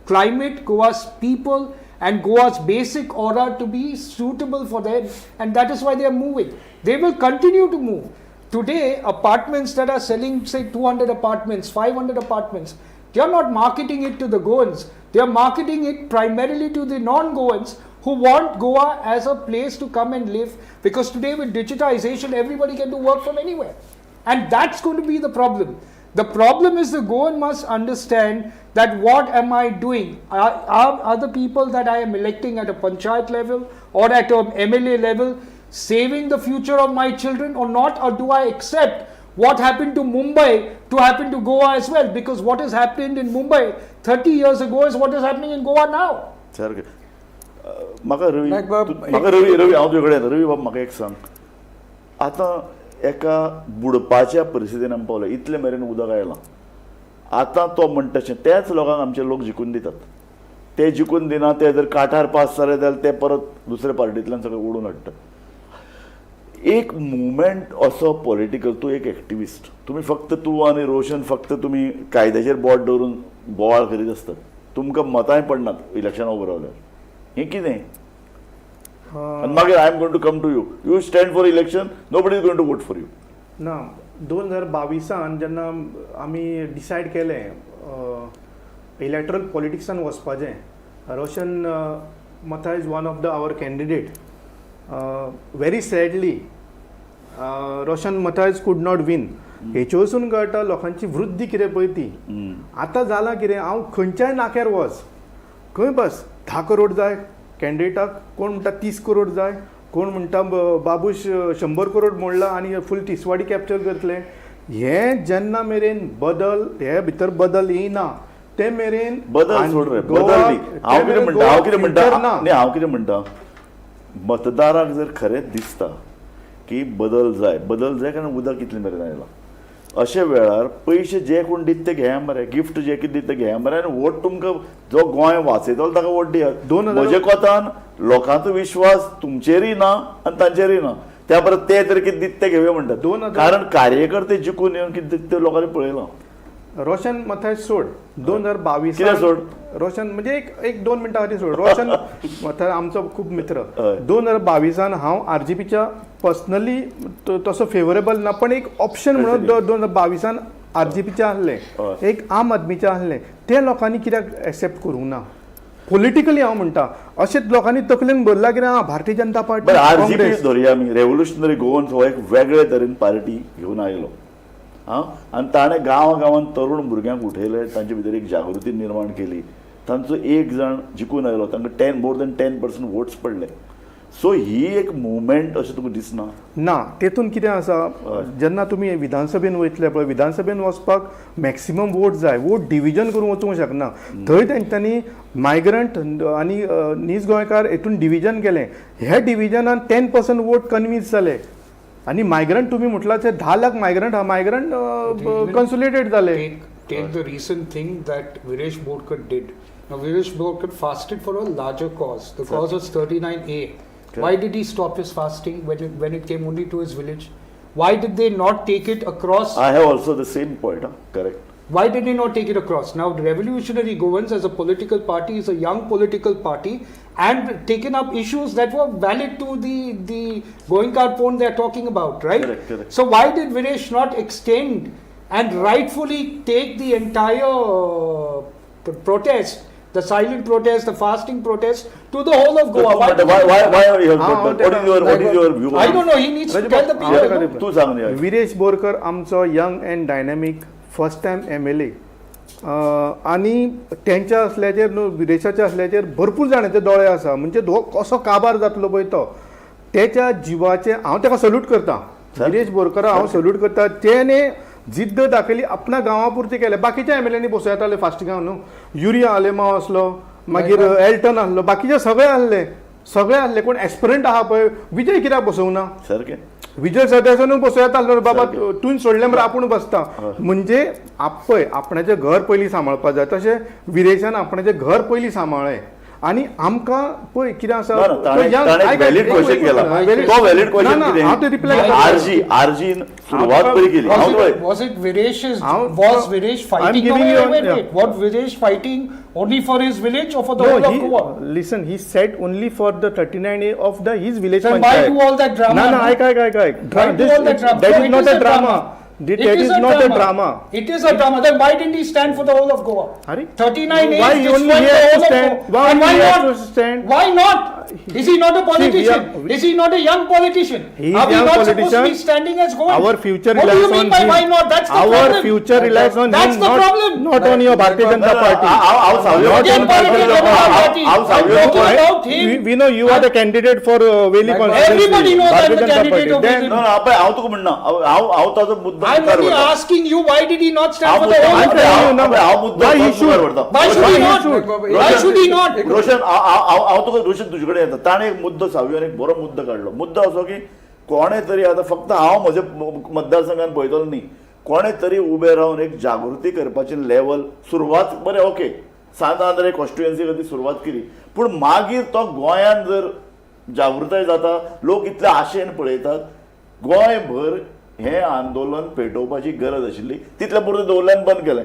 climate, Goa's people, and Goa's basic aura to be suitable for them, and that is why they are moving. They will continue to move. Today, apartments that are selling, say, 200 apartments, 500 apartments, they are not marketing it to the Goans. They are marketing it primarily to the non Goans who want Goa as a place to come and live, because today with digitization, everybody can do work from anywhere. And that's going to be the problem. The problem is the Goan must understand that what am I doing? Are the people that I am electing at a panchayat level or at a MLA level saving the future of my children or not? Or do I accept what happened to Mumbai to happen to Goa as well? Because what has happened in Mumbai 30 years ago is what is happening in Goa now. सारकें. म्हाका रवी नायक बाब, म्हाका रवी, रवी, हांव तुजे कडेन येता. रवी बाब, म्हाका एक सांग, आतां एका बुडपाच्या परिस्थितीन आमी पावले, इतले मेरेन उदक आयलां. आतां तो म्हणटा तशें त्याच लोकांक आमचे लोक जिखून दितात. ते जिखून दिना, ते जर काठार पास जाले जाल्यार ते परत दुसऱ्या पार्टींतल्यान सगळे ओडून हाडटात. एक मुवमेंट असो पॉलिटिकल, तूं एक एक्टिविस्ट, तुमी फक्त, तूं आनी रोशन फक्त तुमी कायद्याचेर बोट दवरून बोवाळ करीत आसतात. तुमकां मतांय पडनात इलेक्शनाक उबो रावल्यार. हें कितें? आनी मागीर I am going to come to you. You stand for election, nobody is going to vote for you. ना, 2022 जेन्ना आमी डिसायड केलें इलेक्ट्रल पॉलिटिक्सान वचपाचें, Roshan Mathai is one of the our candidate. Very sadly, Roshan Mathai could not win. हेचे वचून कळटा लोकांची वृद्धी कितें पळय ती. आतां जालां कितें, हांव खंयच्याय नाक्यार वच, खंय बस, 10 करोड जाय कॅन्डिडेटाक, कोण म्हणटा 30 करोड जाय, कोण म्हणटा बाबूश 100 करोड मोडला आनी फूल तिसवाडी कॅप्चर करतले. हें जेन्ना मेरेन बदल हे भितर बदल येयना ते मेरेन बदल आनी सोड रे, गोवा- बदल न्ही. हांव ते कितें मेरेन म्हणटा, गोवा हांव कितें म्हणटा, future ना. न्ही, हांव कितें म्हणटा, मतदाराक जर खरेंच दिसता की बदल जाय, बदल जाय, कारण उदक इतलें मेरेन आयलां, अशे वेळार पयशे जे कोण दित ते घेया मरे, गिफ्ट जे कितें दित ते घेया मरे आनी वोट तुमकां जो गोंय वाचयतलो ताका वोट दियात. 2000 म्हजे कोतान लोकांचो विश्वास तुमचेरय ना आनी तांचेरय ना. त्या परत ते तर कितें दित ते घेवया म्हणटात. 2000 कारण कार्यकर्ते जिखून येवन कितें दित ते लोकांनी पळयलां. रोशन मथाय सोड 2022 कित्याक सोड? रोशन म्हणजे एक एक दोन मिनटां खातीर सोड. रोशन मथाय आमचो खूब मित्र. हय. 2022 हांव आरजीपीच्या पर्सनली तसो फेवरेबल ना, पण एक ऑप्शन म्हणून 2022 आरजीपीचे आहले, हय. एक आम आदमीचे आहले, ते लोकांनी कित्याक एक्सेप्ट करूंक ना पॉलिटिकली? हांव म्हणटा अशेंच लोकांनी तकलेन भरला कितें आं भारतीय जनता पार्टी बरं, आरजीपी काँग्रेस. धरुया आमी. रेव्होल्युशनरी गोवन्स हो एक वेगळे तरेन पार्टी घेवन आयलो आं, आनी ताणें गांवा गांवांत तरुण भुरग्यांक उठयले, तांचे भितर एक जागृती निर्माण केली. तांचो एक जाण जिखून आयलो, तांकां 10, more than 10% votes पडले. सो ही एक मुवमेंट अशें तुका दिसना? ना, तेतून कितें आसा, जेन्ना तुमी विधानसभेन वयतले पळय, विधानसभेन वचपाक मॅक्सिमम वोट जाय, वोट डिविजन करूंक वचूंक शकना. थंय तेंच्यांनी मायग्रंट आनी नीज गोंयकार हेतून डिविजन केलें. ह्या डिविजनान 10% वोट कन्विन्स जाले आनी मायग्रंट तुमी म्हटलां ते 10 लाख मायग्रंट हा, मायग्रंट कन्सुलेटेड जाले. Take the recent thing that Viresh Borkar did. Now, Viresh Borkar fasted for a larger cause. The cause was 39A. Why did he stop his fasting when it came only to his village? Why did they not take it across? I have also the same point. Correct. Why did they not take it across? Now, the Revolutionary Goans as a political party is a young political party and taken up issues that were valid to the Goenkar Pond they are talking about, right? Correct, correct. So why did Viresh not extend and rightfully take the entire protest, the silent protest, the fasting protest, to the whole of Goa? Why did Why, he- why, why are you हांव what is your what is your view? I don't know. He needs to tell the people. No? तूं सांग न्ही. विरेश बोरकर आमचो young and dynamic first time MLA आनी तेंच्या असल्याचेर न्हू, विरेशाच्या असल्याचेर भरपूर जाणांचे दोळे आसा. म्हणजे हो कसो काबार जातलो पळय तो तेच्या जिवाचे, हांव ताका सल्यूट करता. विरेश बोरकर हांव सल्यूट करता. तेणे जिद्द दाखयली, आपणा गांवा पुरती केलें. बाकीच्या एम एल एनी बसो येताले फास्टिंगाक न्हू. युरिया आलेमाव आसलो, मागीर एल्टन आसलो, बाकीचे सगळे आसले, सगळे आसले. कोण एस्पिरंट आहा पळय, विजय कित्याक बसोवंक ना? सारकें. विजय सरदेसानूय बसो येता आसलो बाबा. सारकें. तूं सोडलें म्हळ्यार आपूण बसता. म्हणजे पळय, आपणाचें घर पयलीं सांबाळपाक जाय. तशें विरेशान आपणाचें घर पयलीं सांबाळ्ळें आनी आमकां पळय कितें आसा. ना, ना, ताणें एक valid question केला. तो valid question कितें? हांव ते रिप्लाय आरजी आरजीन सुरवात पळय केली. Was हांव it, पळय was it Viresh's, was Viresh I'm fighting? No, giving wait, you wait, yeah. wait. What Viresh fighting only for his village or for the No, whole of he, Goa? listen, he said only for the 39A of the his village Then why panchayat. do all that drama? No, no, ऐक ऐक ऐक ऐक. Why do all that drama? That No, is it not is a drama. It That is not a drama. It is a drama. Then why didn't he stand for the whole of Goa? Arey? 39A Why is he only destroying he the has to whole of stand? Goa. Why And only why he has not? to stand? Why not? Is he not a politician? We Is he not a young politician? He is Are we young not supposed to be politician. standing as Goans? Our future What do you relies mean on by him. why not? That's the Our problem. future relies on That's him, the not, problem. not on your Bharatiya Janata Party. हांव सावयो Again, politics, Janata Party. हांव I'm Savio talking about him. We know you are the candidate for Veli constituency. Everybody knows I'm Bharatiya the Janata candidate Party. of Then- Veli. ना ना, पळय, हांव तुका म्हणना, हांव हांव ताजो मुद्दो I'm मुखार only व्हरता. asking you, why did he not stand हांव for the मुद्दो whole of telling Goa? you now. हांव मुद्दो Why he मुखार should? व्हरता. Why should he Why he not? should? Why should he not? Roshan, हांव हांव हांव तुका, रोशन, तुजे कडेन येता. ताणें एक मुद्दो, सावयोन एक बरो मुद्दो काडलो. मुद्दो असो की कोणें तरी आतां फक्त हांव म्हज्या मतदारसंघान पळयतलो न्ही, कोणें तरी उबें रावन एक जागृती करपाची लेवल सुरवात. बरें, ओके, सांत आंद्रे कॉन्स्टिट्युएन्सी खातीर सुरवात केली, पूण मागीर तो गोंयांत जर जागृताय जाता, लोक इतले आशेन पळयतात, गोंयभर हें आंदोलन पेटोवपाची गरज आशिल्ली. तितले पुरतें दवरलें, बंद केलें.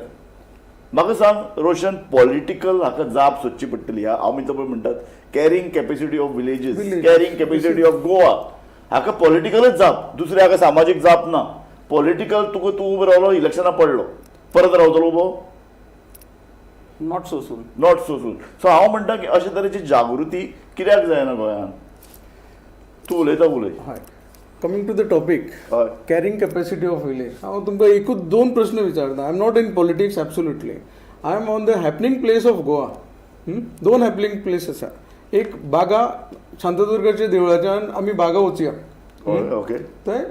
म्हाका सांग रोशन, पॉलिटिकल हाका जाप सोदची पडटली. ह्या आमी तो पळय म्हणटात carrying capacity of villages, carrying capacity of Goa, हाका पॉलिटिकलच जाप, दुसरी हाका सामाजीक जाप ना. पॉलिटिकल तुका, तूं उबो रावलो, इलेक्शनाक पडलो, परत रावतलो उबो? Not so soon. Not so soon. So हांव म्हणटा की अशे तरेची जागृती कित्याक जायना गोंयांत? तूं उलयता, उलय. हय, कमींग टू the topic, हय. कॅरिंग कॅपॅसिटी ऑफ विलेज, हांव तुमकां एकूच दोन प्रश्न विचारता. I am not in politics absolutely. I am on the happening place of Goa. दोन हॅपनिंग प्लेस आसा. एक बागा, शांतादुर्गाच्या देवळाच्यान आमी बागा वचया. हय, ओके. थंय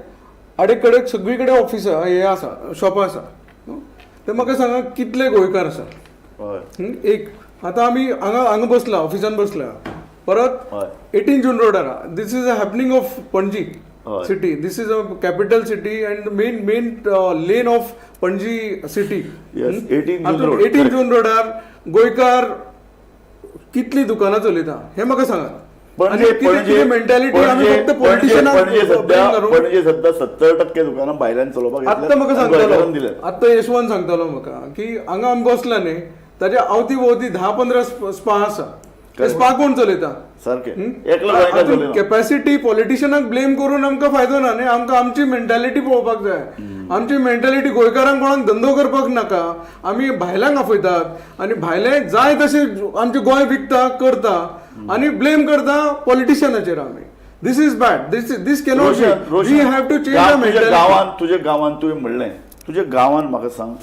आडेक कडेक सगळी कडेन ऑफिसां हे आसा, शॉपां आसा. ते म्हाका सांगा, कितले गोंयकार आसा? हय. एक आतां आमी हांगा हांगा बसला, ऑफिसान बसला, परत हय. 18 जून रोडार. This is a happening of Panaji हय. City. This is a capital city and main main lane of Panaji city. Yes, 18 June Road. 18 Correct. जून रोडार गोंयकार कितली दुकानां चलयता हें म्हाका सांगात. पणजे पणजे मेंटॅलिटी आमी पणजे फक्त पणजे पॉलिटिशियनाक पणजे सध्या blame करून- पणजे सध्या 70% दुकानां भायल्यान चलोवपाक आत्तां म्हाका घेतल्यात गोंयकारांक सांगतालो दिल्यात. आत्तां यशवंत सांगतालो म्हाका की हांगा आमी बसला न्ही ताच्या अवती भोवती 10-15 स्पा आसा. ते स्पा कोण चलयता? सारकें, एकलो गोंयकार चलयना. कॅपॅसिटी पॉलिटिशियनाक ब्लेम करून आमकां फायदो ना न्ही. आमकां आमची मेंटॅलिटी पळोवपाक जाय. आमची मेंटॅलिटी गोंयकारांक कोणाक धंदो करपाक नाका, आमी भायल्यांक आपयतात आनी भायले जाय तशें आमचें गोंय विकता करता आनी ब्लेम करता पॉलिटिशियनाचेर आमी. This is bad. This cannot Roshan, be. Roshan, we have to change our तुज्या मेंटॅलिटी. गांवान, तुज्या गांवान तुवें म्हणलें, तुज्या गांवान म्हाका सांग,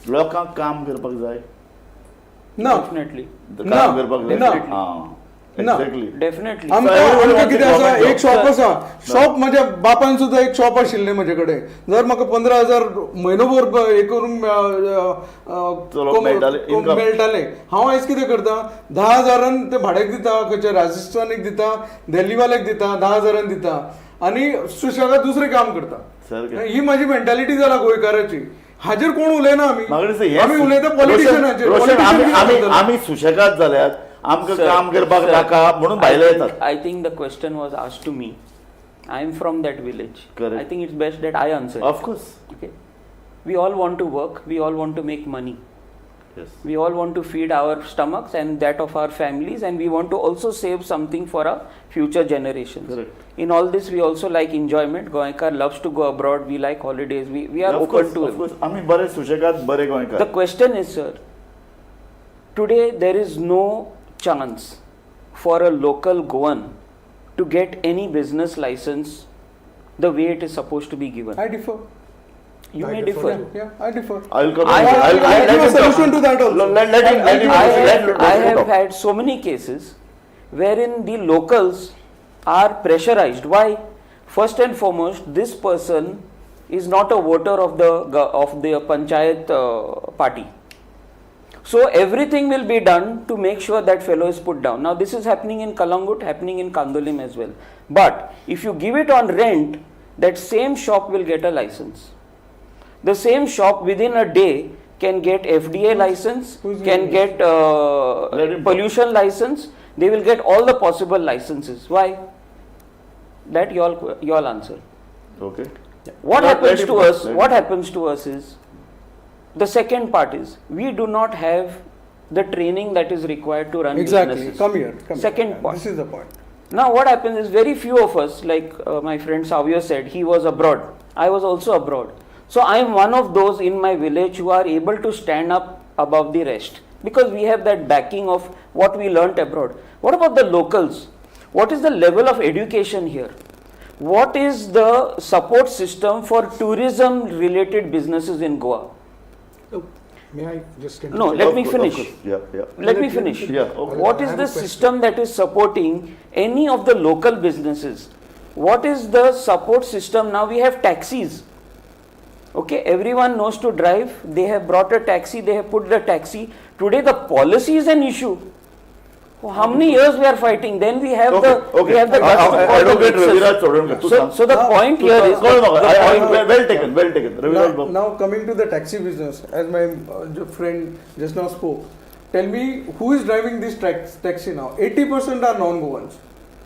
लोकांक काम करपाक जाय? ना. डेफिनेटली. काम करपाक जाय. ना. आं, ना. एक्झॅक्टली. डेफिनेटली. आमकां So everybody आमकां wants कितें a आसा, government एक job. Shop आसा, शॉप म्हज्या बापान सुद्दां एक शॉप आशिल्लें म्हजे कडेन. जर म्हाका 15,000 म्हयनोभर हे करूंक चलोवंक मेळटालें, income. मेळटालें. हांव आयज कितें करता, 10,000 ते भाड्याक दिता, खंयच्या राजस्थानीक दिता, दिल्लीवाल्याक दिता, 10,000 दिता आनी सुशेगाद दुसरें काम करता. सारकें. ही माझी मेंटॅलिटी जाला गोंयकाराची. हाजेर कोण उलयना आमी. म्हाका दिसता हें आमी उलयता पॉलिटिशियनाचेर. रोशन, आमी आमी आमी सुशेगाद जाल्यात, आमकां काम करपाक नाका म्हणून भायले येतात. I think the question was asked to me. I am from that village. Correct. I think it's best that I answer. Of course. Okay. We all want to work. We all want to make money. We all want to feed our stomachs and that of our families, and we want to also save something for our future generations. Correct. In all this, we also like enjoyment. Goenkar loves to go abroad. We like holidays. We are open to it. आमी बरे सुशेगाद, बरे गोंयकार. The question is, sir, today there is no chance for a local Goan to get any business license the way it is supposed to be given. I differ. You I may differ. differ. Yeah, I differ. I will come. I have- I'll I let give a him talk. solution to that also. Let him I let I him have talk. had so many cases wherein the locals are pressurized. Why? First and foremost, this person is not a voter of the panchayat party. So everything will be done to make sure that fellow is put down. Now this is happening in Kalangut, happening in Candolim as well. But if you give it on rent, that same shop will get a license. The same shop within a day can get FDA license, Who's can giving get Let him talk. pollution license. They will get all the possible licenses. Why? That you all answer. Okay. What Let happens him to talk. us? Let him What talk. happens to us is, the second part is, we do not have the training that is required to run Exactly. businesses. Come here. Come Second here. point. This is the point. Now what happens is, very few of us, like my friend Savio said, he was abroad. I was also abroad. So I am one of those in my village who are able to stand up above the rest, because we have that backing of what we learnt abroad. What about the locals? What is the level of education here? What is the support system for tourism related businesses in Goa? Oh, may I just No, interject? let Of me course, of finish. course. Yeah, yeah. Let me finish. Yeah, okay. What I is have the a question. system that is supporting any of the local businesses? What is the support system? Now we have taxis. Okay, everyone knows to drive. They have brought a taxi, they have put the taxi. Today the policy is an issue. How many years we are fighting? Then we have Okay, the okay. we have the guts to call the Advocate mixers. Raviraj Chodankar, तू So, सांग. so the point here is, कळलं म्हाका. the point Well taken, well taken. Raviraj Now, Babu. now coming to the taxi business, as my friend just now spoke, tell me who is driving this taxi now? 80% are non-Goans.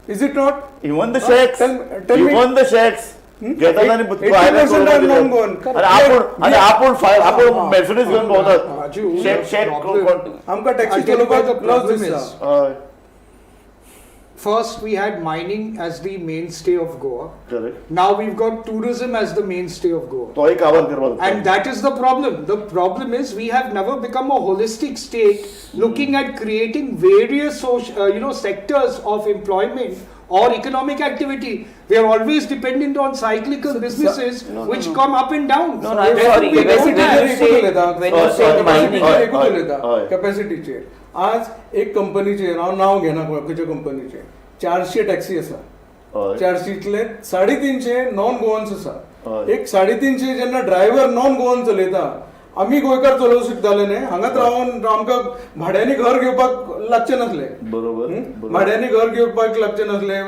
Is it not? Even the shacks. Tell me. Even the shacks. घेतात आणि 80% are non-Goan. आणि आपण आणि आपण आपण Mercedes घेऊन भोवतात. Raju, shack the shack problem- कोण- आमकां taxi I'll tell you what the चलोवपाक लॉस problem दिसता. is. हय, First, we had mining as the mainstay of Goa. Correct. Now we've got tourism as the mainstay of Goa. तोही काबार करपाक लागता. And that is the problem. The problem is we have never become a holistic state looking at creating various social, sectors of employment or economic activity. We are always dependent on cyclical businesses which come up and down. No, no, I'm Therefore, sorry. we When don't you have- say, when you say mining, हय, एकूच हय, उलयता हय. कॅपॅसिटीचेर. आज एक कंपनीचेर हांव नांव घेना खंयच्या कंपनीचेर, 400 टॅक्सी आसा. हय. 400तले 350 नॉन गोवन्स आसा. हय. एक 350 जेन्ना ड्रायव्हर नॉन गोवन चलयता, आमी गोंयकार चलोवंक शकताले न्ही. हांगाच रावन आमकां भाड्यांनी घर घेवपाक लागचें नासलें. बरोबर, बरोबर. भाड्यांनी घर घेवपाक लागचें नासलें,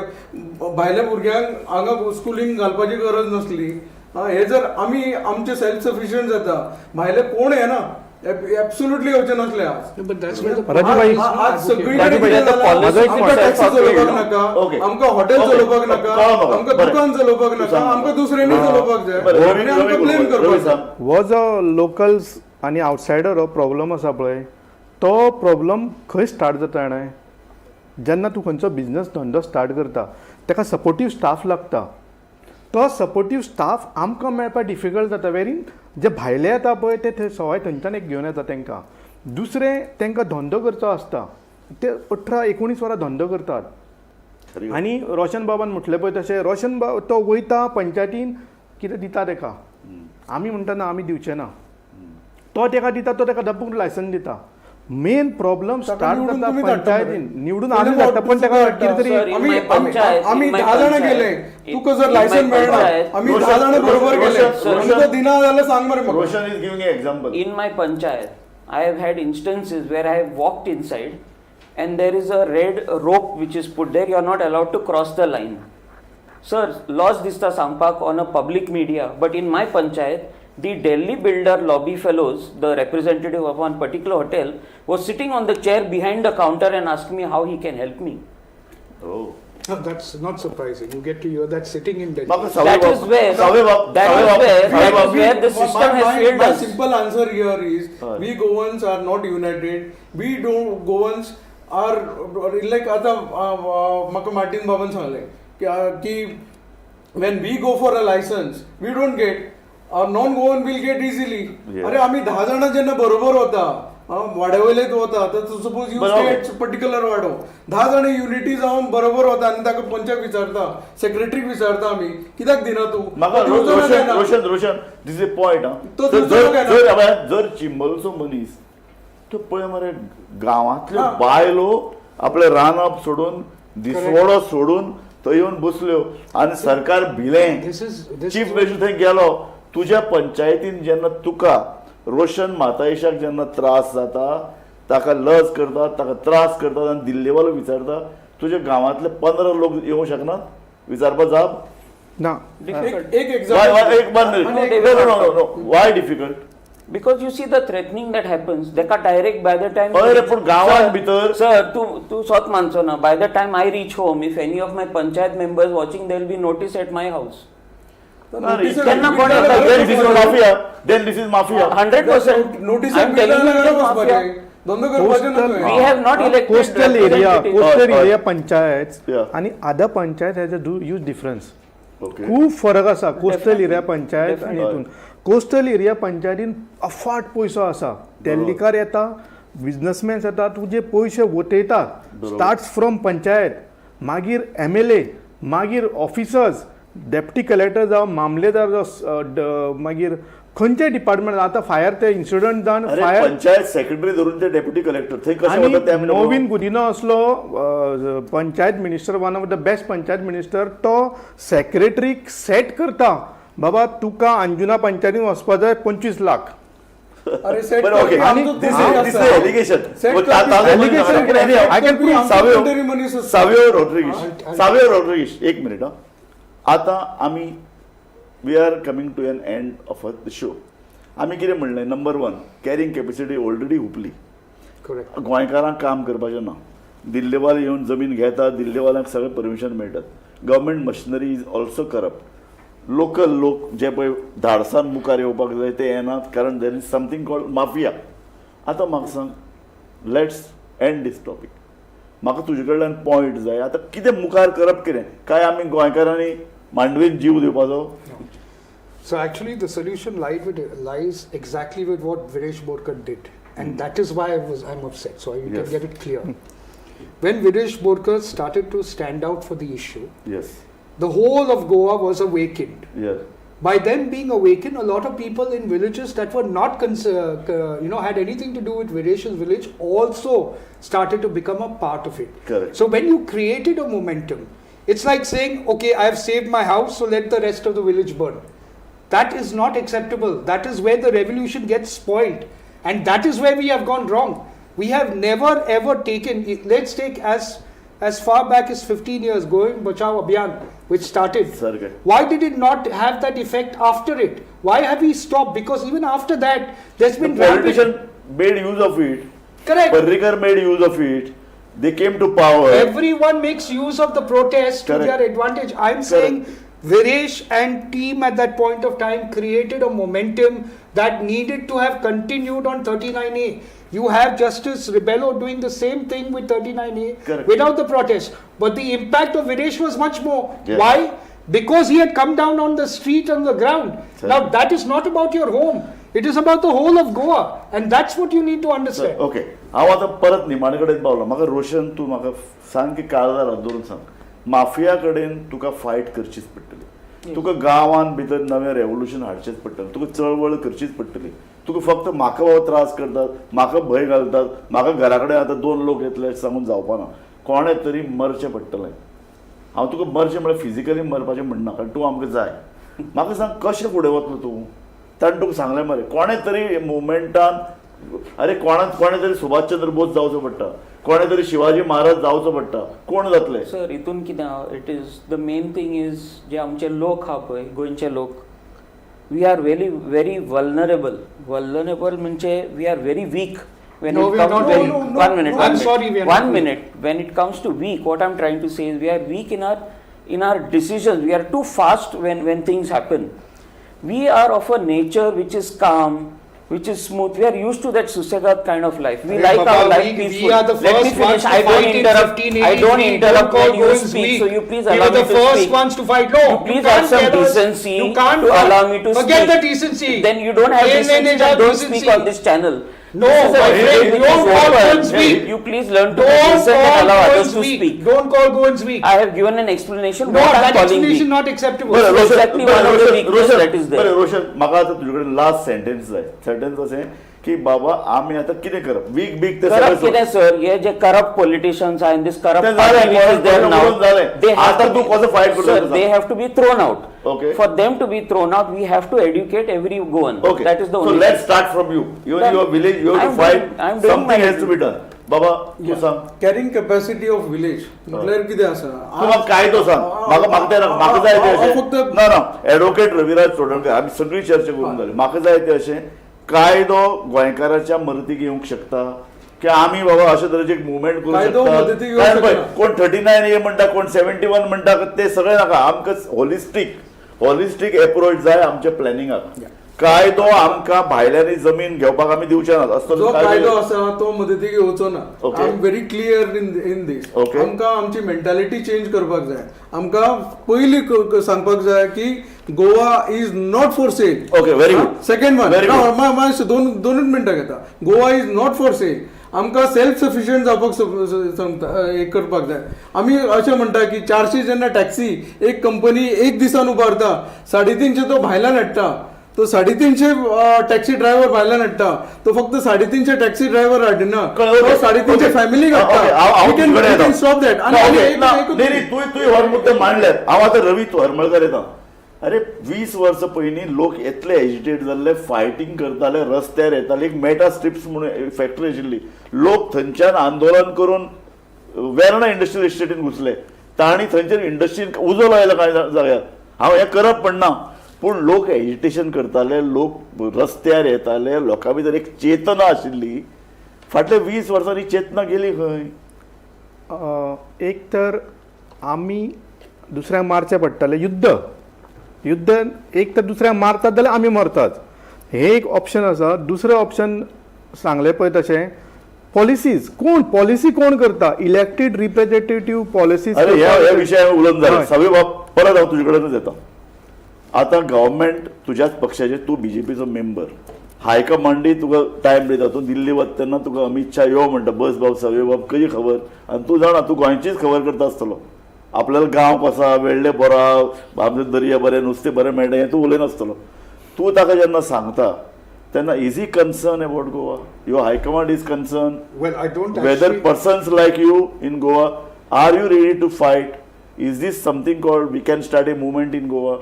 भायल्या भुरग्यांक हांगा स्कुलींग घालपाची गरज नासली. हे जर आमी आमचे सेल्फ सफिशियंट जाता, भायले कोण येना. एब्सोल्युटली येवचें नासलें आज. No, but that's where the Rajubhai, आज सगळीकडे राजूभाई, कितें जालां, म्हजो एक आमकां point. Taxi चलोवपाक नाका, Okay. आमकां हॉटेल Okay. चलोवपाक नाका, कळ्ळो म्हाका. आमकां बरें. दुकान चलोवपाक तूं नाका, सांग. आमकां दुसऱ्यांनी चलोवपाक जाय बरें, आनी आमकां ब्लेम रवी करपाक जाय. सांग. हो जो लोकल्स आनी आवटसायडर हो प्रॉब्लम आसा पळय, तो प्रॉब्लम खंय स्टार्ट जाता जाणा, जेन्ना तूं खंयचो बिजनस धंदो स्टार्ट करता ताका सपोर्टीव स्टाफ लागता. तो सपोर्टीव स्टाफ आमकां मेळपाक डिफिकल्ट जाता. वेरीन जे भायले येता पळय ते थंय सवाय थंयच्यान एक घेवन येता तांकां. दुसरें तांकां धंदो करचो आसता, ते 18-19 वरां धंदो करतात. आनी रोशन बाबान म्हटलें पळय तशें, रोशन बाब तो वयता पंचायतीन कितें दिता ताका, आमी म्हणटा ना आमी दिवचे ना, तो ताका दिता, तो ताका दपून लायसन दिता. मेन प्रॉब्लम स्टार्ट निवडून जाता तुमी धाडटा पंचायतीन, मरे. निवडून आमी धाडटा पण ताका कितें तरी Sir, in my panchayat, आमी in my 10 जाणां panchayat, गेले, तुका जर in licence my मेळना, panchayat, आमी 10 जाणां बरोबर गेले, रोशन, आमकां दिना जाल्यार सांग मरे म्हाका. Roshan is giving example. In my panchayat, I have had instances where I have walked inside and there is a red rope which is put there. You are not allowed to cross the line. Sir, laws दिसता सांगपाक on a public media, but in my panchayat, the Delhi builder lobby fellows, the representative of one particular hotel, was sitting on the chair behind the counter and asked me how he can help me. Oh. No, that's not surprising. You get to hear that sitting in Delhi. म्हाका That is where, that is where the system has failed My us. simple answer here is, we Goans are not united. We don't Goans are like आता म्हाका Martin बाबान सांगलें की when we go for a license we don't get, non Goan will get easily. Yeah. अरे आमी 10 जाणां जेन्ना बरोबर वता, वाड्या वयलेच वता, तर सपोज you बरोबर. स्टेट पर्टिक्युलर वाडो 10 जाणां युनिटी जावन बरोबर वता आनी ताका पंचाक विचारता, सेक्रेटरीक विचारता आमी कित्याक दिना तूं, म्हाका तो दिवचो ना रोशन काय ना? रोशन रोशन this is point. तो दिवचो ना काय ना? जर जर जर चिंबलचो मनीस तो पळय मरे, गांवांतल्यो हा. बायलो आपलें रांदप सोडून दिसवडो सोडून थंय येवन बसल्यो आनी सरकार भिलें. This is this chief minister थंय गेलो. तुज्या पंचायतीन जेन्ना तुका रोशन मातायशाक जेन्ना त्रास जाता, ताका लज करतात, ताका त्रास करतात आनी दिल्लीवालो विचारता, तुज्या गांवांतले 15 लोक येवंक शकनात विचारपा जाप? ना. Difficult. एक Why, example why, एक one minute. आणि No, no, no, no, no. Why difficult? Because you see the threatening that happens, ताका direct by the time. अरे पूण गांवांत भितर सर, तूं तूं स्वत मानचो ना, by the time I reach home, if any of my panchayat members watching, there will be notice at my house. केन्ना कोण येता? Then this is mafia. Then this is mafia. 100%. Notice I am telling you, it is mafia. धंदो करपाचें ना Coastal- तुवें. We have not elected coastal area, representatives. Coastal हय, हय. Area panchayat Yeah. आनी other panchayat has a huge difference. Okay. खूब फरक आसा कोस्टल Definitely. Area panchayat आनी Definitely. हितून. कोस्टल एरिया पंचायतीन अफाट पयसो आसा, तेल्लीकार येता, बिजनसमॅन्स येता, तुजे पयशे वतयतात. स्टार्ट्स फ्रॉम पंचायत, मागीर एम एल ए, मागीर ऑफिसर्स, डेप्टी कलेक्टर जावं, मामलेदार जावं, मागीर खंयचे डिपार्टमेंट. आतां फायर ते इन्सिडंट जावन अरे फायर पंचायत सेक्रेटरी धरून ते डेप्युटी कलेक्टर थंय कशें आनी वता ते आमी नवीन गुदिनो असलो panchayat minister, one of the best panchayat minister, तो सेक्रेटरीक सेट करता, बाबा तुका अंजुना पंचायतीन वचपा जाय 25 लाख. अरे सेट बरं, ओके. करपी आमचो This कोण is- this is आसा? allegation. Set वो करपी- Allegation set I can करपी prove. आमचो सावयो कोणतरी मनीस आसता. सावयो रॉड्रिगीश, सावयो रॉड्रिगीश, एक मिनिट. हा, आतां आमी we are coming to an end of the show. आमी कितें म्हणलें, number 1, carrying capacity already हुपली. Correct. गोंयकारांक काम करपाचें ना. दिल्लीवाले येवन जमीन घेतात, दिल्लीवाल्यांक सगळें परमिशन मेळटात. Government machinery is also corrupt. Local लोक जे पळय धाडसान मुखार येवपाक जाय ते येनात, कारण there is something called mafia. आतां म्हाका सांग, let's and these topic. म्हाका तुजे कडल्यान पॉयंट जाय, आतां कितें मुखार करप, कितें काय आमी गोंयकारांनी मांडवीन जीव दिवपाचो? So actually, the solution lies exactly with what Viresh Borkar did, and that is why I'm upset. So you Yes. can get it clear. When Viresh Borkar started to stand out for the issue, yes the whole of Goa was awakened. Yes By them being awakened, a lot of people in villages that were not, had anything to do with Viresh's village also started to become a part of it. Correct. So when you created a momentum, it's like saying, okay, I have saved my house, so let the rest of the village burn. That is not acceptable. That is where the revolution gets spoiled. And that is where we have gone wrong. We have never ever taken, let's take as far back as 15 years, Goa Bachao Abhiyan, which started. Sir. Why did it not have that effect after it? Why have we stopped? Because even after that, there's been politician rampant... made use of it. Correct. Parrikar made use of it. They came to power. Everyone makes use of the protest to Correct. their advantage. I'm saying Viresh and team at that point of time created a momentum that needed to have continued on 39A. You have Justice Rebello doing the same thing with 39A Correct. without the protest. But the impact of Viresh was much more. Yes. Why? Because he had come down on the street, on the ground. Sir. Now, that is not about your home. It is about the whole of Goa. And that's what you need to understand. Okay, हांव आतां परत निमाणे कडेन पावलो. म्हाका रोशन, तूं म्हाका सांग की काळजार हात दवरून सांग, माफिया कडेन तुका फायट करचीच पडटली. तुका गांवान भितर नवें रेवोल्युशन हाडचेंच पडटलें. तुका चळवळ करचीच पडटली. तुका फक्त म्हाका बाबा त्रास करतात, म्हाका भंय घालतात, म्हाका घरा कडेन आतां दोन लोक येतले अशें सांगून जावपाना. कोणें तरी मरचें पडटलें. हांव तुका मरचें म्हळ्यार फिजिकली मरपाचें म्हणना, कारण तूं आमकां जाय. म्हाका सांग कशें फुडें वतलो तूं? ताणें तुका सांगलें मरे, कोणें तरी मुवमेंटान, अरे कोणें तरी सुभाष चंद्र बोस जावचो पडटा, कोणें तरी शिवाजी महाराज जावचो पडटा. कोण जातले? सर, हितून कितें आहा, it is the main thing is जे आमचे लोक आहा पळय, गोंयचे लोक, we are very very vulnerable. Vulnerable म्हणजे we are very weak when No, it we are comes not to weak. No, no, one minute, no. one I'm minute. sorry, we are One not weak. minute. When it comes to weak, what I'm trying to say is we are weak in our decisions. We are too fast when things happen. We are of a nature which is calm, which is smooth. We are used to that susegat kind of life. We Arey like Baba, our life we peaceful. are the Let me first ones finish. to I don't fight in interrupt. I 1583. don't interrupt Don't call when you Goans speak. weak. So you please We allow were the me to first speak. ones to fight. No, You please can't have some tell us. decency You can't to allow me to forget speak. the decency. Then you don't have Nahi, decency. nahi, Then nahi, don't decency. speak on this channel. No, This is a my debate friend, which don't is call open. Goans weak. You please learn to be Don't decent and call allow others Goans to weak. speak. Don't call Goans weak. I have given an explanation No, what I'm that calling explanation weak. not acceptable. बरं, रोशन, Exactly बरं, one of the Roshan, weakness Roshan, that is there. बरं, रोशन, म्हाका आतां तुजे कडेन last sentence जाय. Sentence अशें की बाबा आमी आतां कितें करप? वीक बीक ते करप्ट सगळें सोड. कितें सर, हे जे करप्ट पॉलिटिशियन्स आहा आनी दीस करप्ट ते जालें, party which is there कोण नाव, जालें. They have आतां टू तूं कसो fight करतलो सर, ते they सांग. Have to be thrown out. Okay. For them to be thrown out, we have to educate every Goan. Okay. That is the So only let's start from you. You in Done. your village, you have to I'm fight. I'm doing Something my has to be done. बाबा, तूं सांग. Carrying capacity of village म्हटल्यार कितें आसा? तूं म्हाका कायदो सांग. म्हाका म्हाका तें नाका. म्हाका जाय तें हांव अशें. फक्त ना ना, एडवोकेट रविराज चोडणकर, आमी सगळी चर्चा करून जाली. म्हाका जाय तें अशें, कायदो गोंयकाराच्या मदतीक येवंक शकता की आमी बाबा अशे तरेची एक मुवमेंट करूं कायदो शकता? मदतीक येवंक कारण पळय, शकना. कोण 39A म्हणटा, कोण 71 म्हणटा, ते सगळें नाका. आमकां होलिस्टीक एप्रोच जाय आमच्या प्लॅनिंगाक. कायदो आमकां भायल्यांनी जमीन घेवपाक आमी दिवचे नात असलो जो कायदो आसा तो मदतीक येवचो ना. Okay. I am very clear in this. Okay. आमकां आमची मेंटालिटी चेंज करपाक जाय. आमकां पयली सांगपाक जाय की Goa is not for sale. Okay, very good. Second one, Very good. मातशें दोनूच मिनटां घेता. Goa is not for sale. आमकां सेल्फ सफिशियंट जावपाक सांगता, हें करपाक जाय. आमी अशें म्हणटा की 400 जेन्ना टॅक्सी एक कंपनी एक दिसान उबारता, 350 तो भायल्यान हाडटा, तो 350 टॅक्सी ड्रायव्हर भायल्यान हाडटा, तो फक्त 350 टॅक्सी ड्रायव्हर हाडिना, तो 350 फॅमिली हाडटा. Stop that. नाही, तूं हो मुद्दे मांडल्यात. हांव आतां रवी तूं हरमळकर येता. अरे 20 वर्सां पयलीं लोक येतले एजिटेट जाल्ले, फायटींग करताले, रस्त्यार येताले. एक मेटा स्ट्रिप्स म्हणून फॅक्टरी आशिल्ली, लोक थंयच्यान आंदोलन करून वेर्णा इंडस्ट्रियल इस्टेटीन घुसले. तांणी थंयच्यान इंडस्ट्रीन उजो लायलो कांय जाग्यार. हांव हें करप म्हणना, पूण लोक एजिटेशन करताले, लोक रस्त्यार येताले, लोकां भितर एक चेतना आशिल्ली. फाटल्या 20 वर्सांनी चेतना गेली खंय? एक तर आमी दुसऱ्यांक मारचें पडटलें. युद्ध युद्ध एक तर दुसऱ्यांक मारतात जाल्यार आमी मरतात, हें एक ऑप्शन आसा. दुसरें ऑप्शन सांगलें पळय तशें पॉलिसीज, कोण पॉलिसी कोण करता, इलेक्टेड रिप्रेझेंटेटीव पॉलिसीज. अरे ह्या विशयावर उलोवन जालें. हय. सगळे बाब, परत हांव तुजे कडेनच येता. आतां गव्हर्मेंट तुज्याच पक्षाचे, तूं बीजेपीचो मेंबर, हायकमांडय तुका टायम दिता. तूं दिल्ली वता तेन्ना तुका अमीत शाह यो म्हणटा, बस बाब सगळे बाब, कशी खबर? आनी तूं जाणा, तूं गोंयचीच खबर करता आसतलो. आपल्याला गांव कसा वेळ्ळे बरो, आमचे दर्या बरें, नुस्तें बरें मेळटा, हें तूं उलयनासतलो. तूं ताका जेन्ना सांगता तेन्ना is he concern about Goa? Your high command is concern? Well, I don't whether actually. Persons like you in Goa, are you ready to fight? Is this something called we can start a movement in Goa?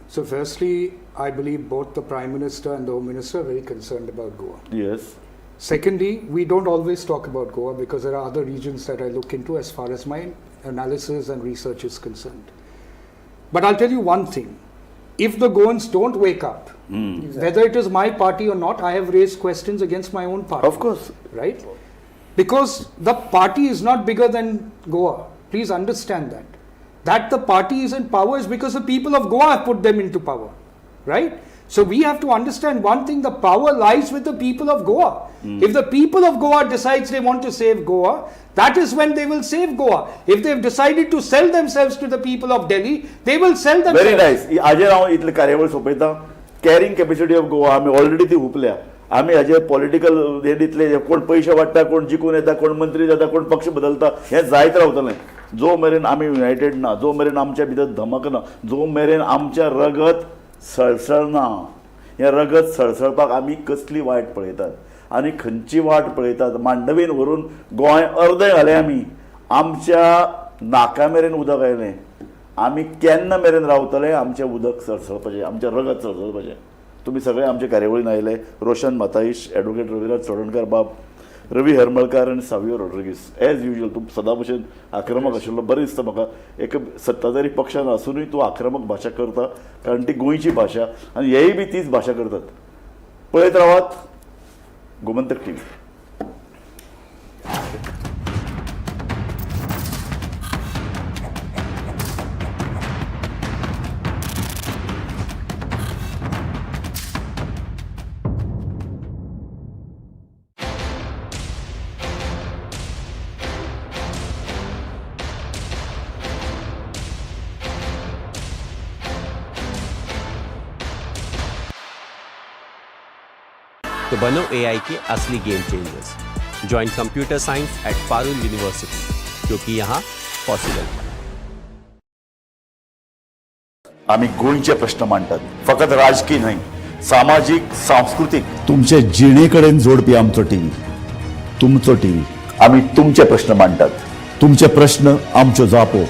So, firstly, I believe both the Prime Minister and the Home Minister are very concerned about Goa. Yes. Secondly, we don't always talk about Goa because there are other regions that I look into as far as my analysis and research is concerned. But I'll tell you one thing: if the Goans don't wake up, Whether it is my party or not, I have raised questions against my own party. Of course. Right? Because the party is not bigger than Goa. Please understand that. That the party is in power is because the people of Goa have put them into power. Right? So we have to understand one thing, the power lies with the people of Goa. If the people of Goa decides they want to save Goa, that is when they will save Goa. If they've decided to sell themselves to the people of Delhi, they will sell themselves. Very nice. हाजेर हांव इतले कार्यावळ सोंपयता. Carrying capacity of Goa आमी already ती हुपल्या. आमी हाजे political हे दितले, कोण पयशे वाडटा, कोण जिखून येता, कोण मंत्री जाता, कोण पक्ष बदलता, हें जायत रावतलें. जो मेरेन आमी युनायटेड ना, जो मेरेन आमच्या भितर धमक ना, जो मेरेन आमच्या रगत सळसळना, हें रगत सळसळपाक आमी कसली वाट पळयतात आनी खंयची वाट पळयतात. मांडवीन व्हरून गोंय अर्दें घालें आमी, आमच्या नाका मेरेन उदक आयलें. आमी केन्ना मेरेन रावतले आमचें उदक सळसळपाचें, आमचें रगत सळसळपाचें. तुमी सगळे आमचे कार्यावळीन आयले. रोशन माताईश, एडवोकेट रविराज चोडणकार बाब, रवी हरमळकार आनी सावियो रॉड्रिगीस. एज युजल तूं सदां भशेन आक्रमक आशिल्लो. बरें दिसता म्हाका, एक सत्ताधारी पक्षान आसुनूय तूं आक्रमक भाशा करता, कारण ती गोंयची भाशा आनी हेय बी तीच भाशा करतात. पळयत रावात गोमंतक टीव्ही. तो बनो एआई के असली game changers. Join computer science at Parul university, क्योंकि यहाँ पॉसिबल है. आमी गोंयचे प्रश्न मांडटात, फकत राजकी न्हय, सामाजीक, सांस्कृतीक, तुमचे जिणे कडेन जोडपी आमचो टीव्ही, तुमचो टीव्ही. आमी तुमचे प्रश्न मांडटात, तुमचे प्रश्न आमच्यो जापो,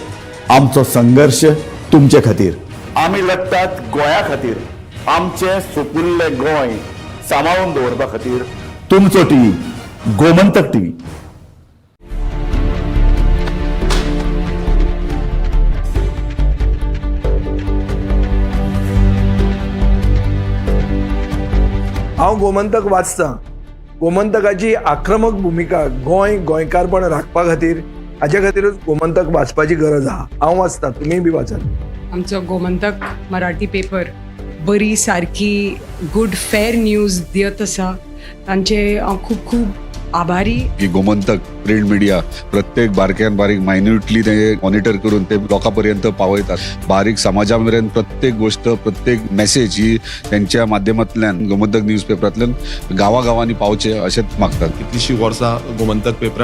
आमचो संघर्श तुमचे खातीर. आमी लडटात गोंया खातीर, आमचें सुपुल्लें गोंय सांबाळून दवरपा खातीर. तुमचो टीव्ही, गोमंतक टीव्ही. हांव गोमंतक वाचतां. गोमंतकाची आक्रमक भुमिका गोंय गोंयकारपण राखपा खातीर, हाजे खातीरूच गोमंतक वाचपाची गरज आहा. हांव वाचतां, तुमीय बी वाचात. आमचो गोमंतक मराठी पेपर बरी सारकी गुड फेर न्यूज दियत आसा, तांचे हांव खूब खूब आभारी. की गोमंतक प्रिंट मिडिया प्रत्येक बारक्यान बारीक मायन्युटली ते मॉनिटर करून ते लोकां पर्यंत पावयतात. बारीक समाजा मेरेन प्रत्येक गोष्ट, प्रत्येक मेसेज ही त्यांच्या माध्यमांतल्यान गोमंतक न्यूज पेपरांतल्यान गांवागांवांनी पावचे अशेंच मागतात. कितलीशीं वर्सां गोमंतक पेपरार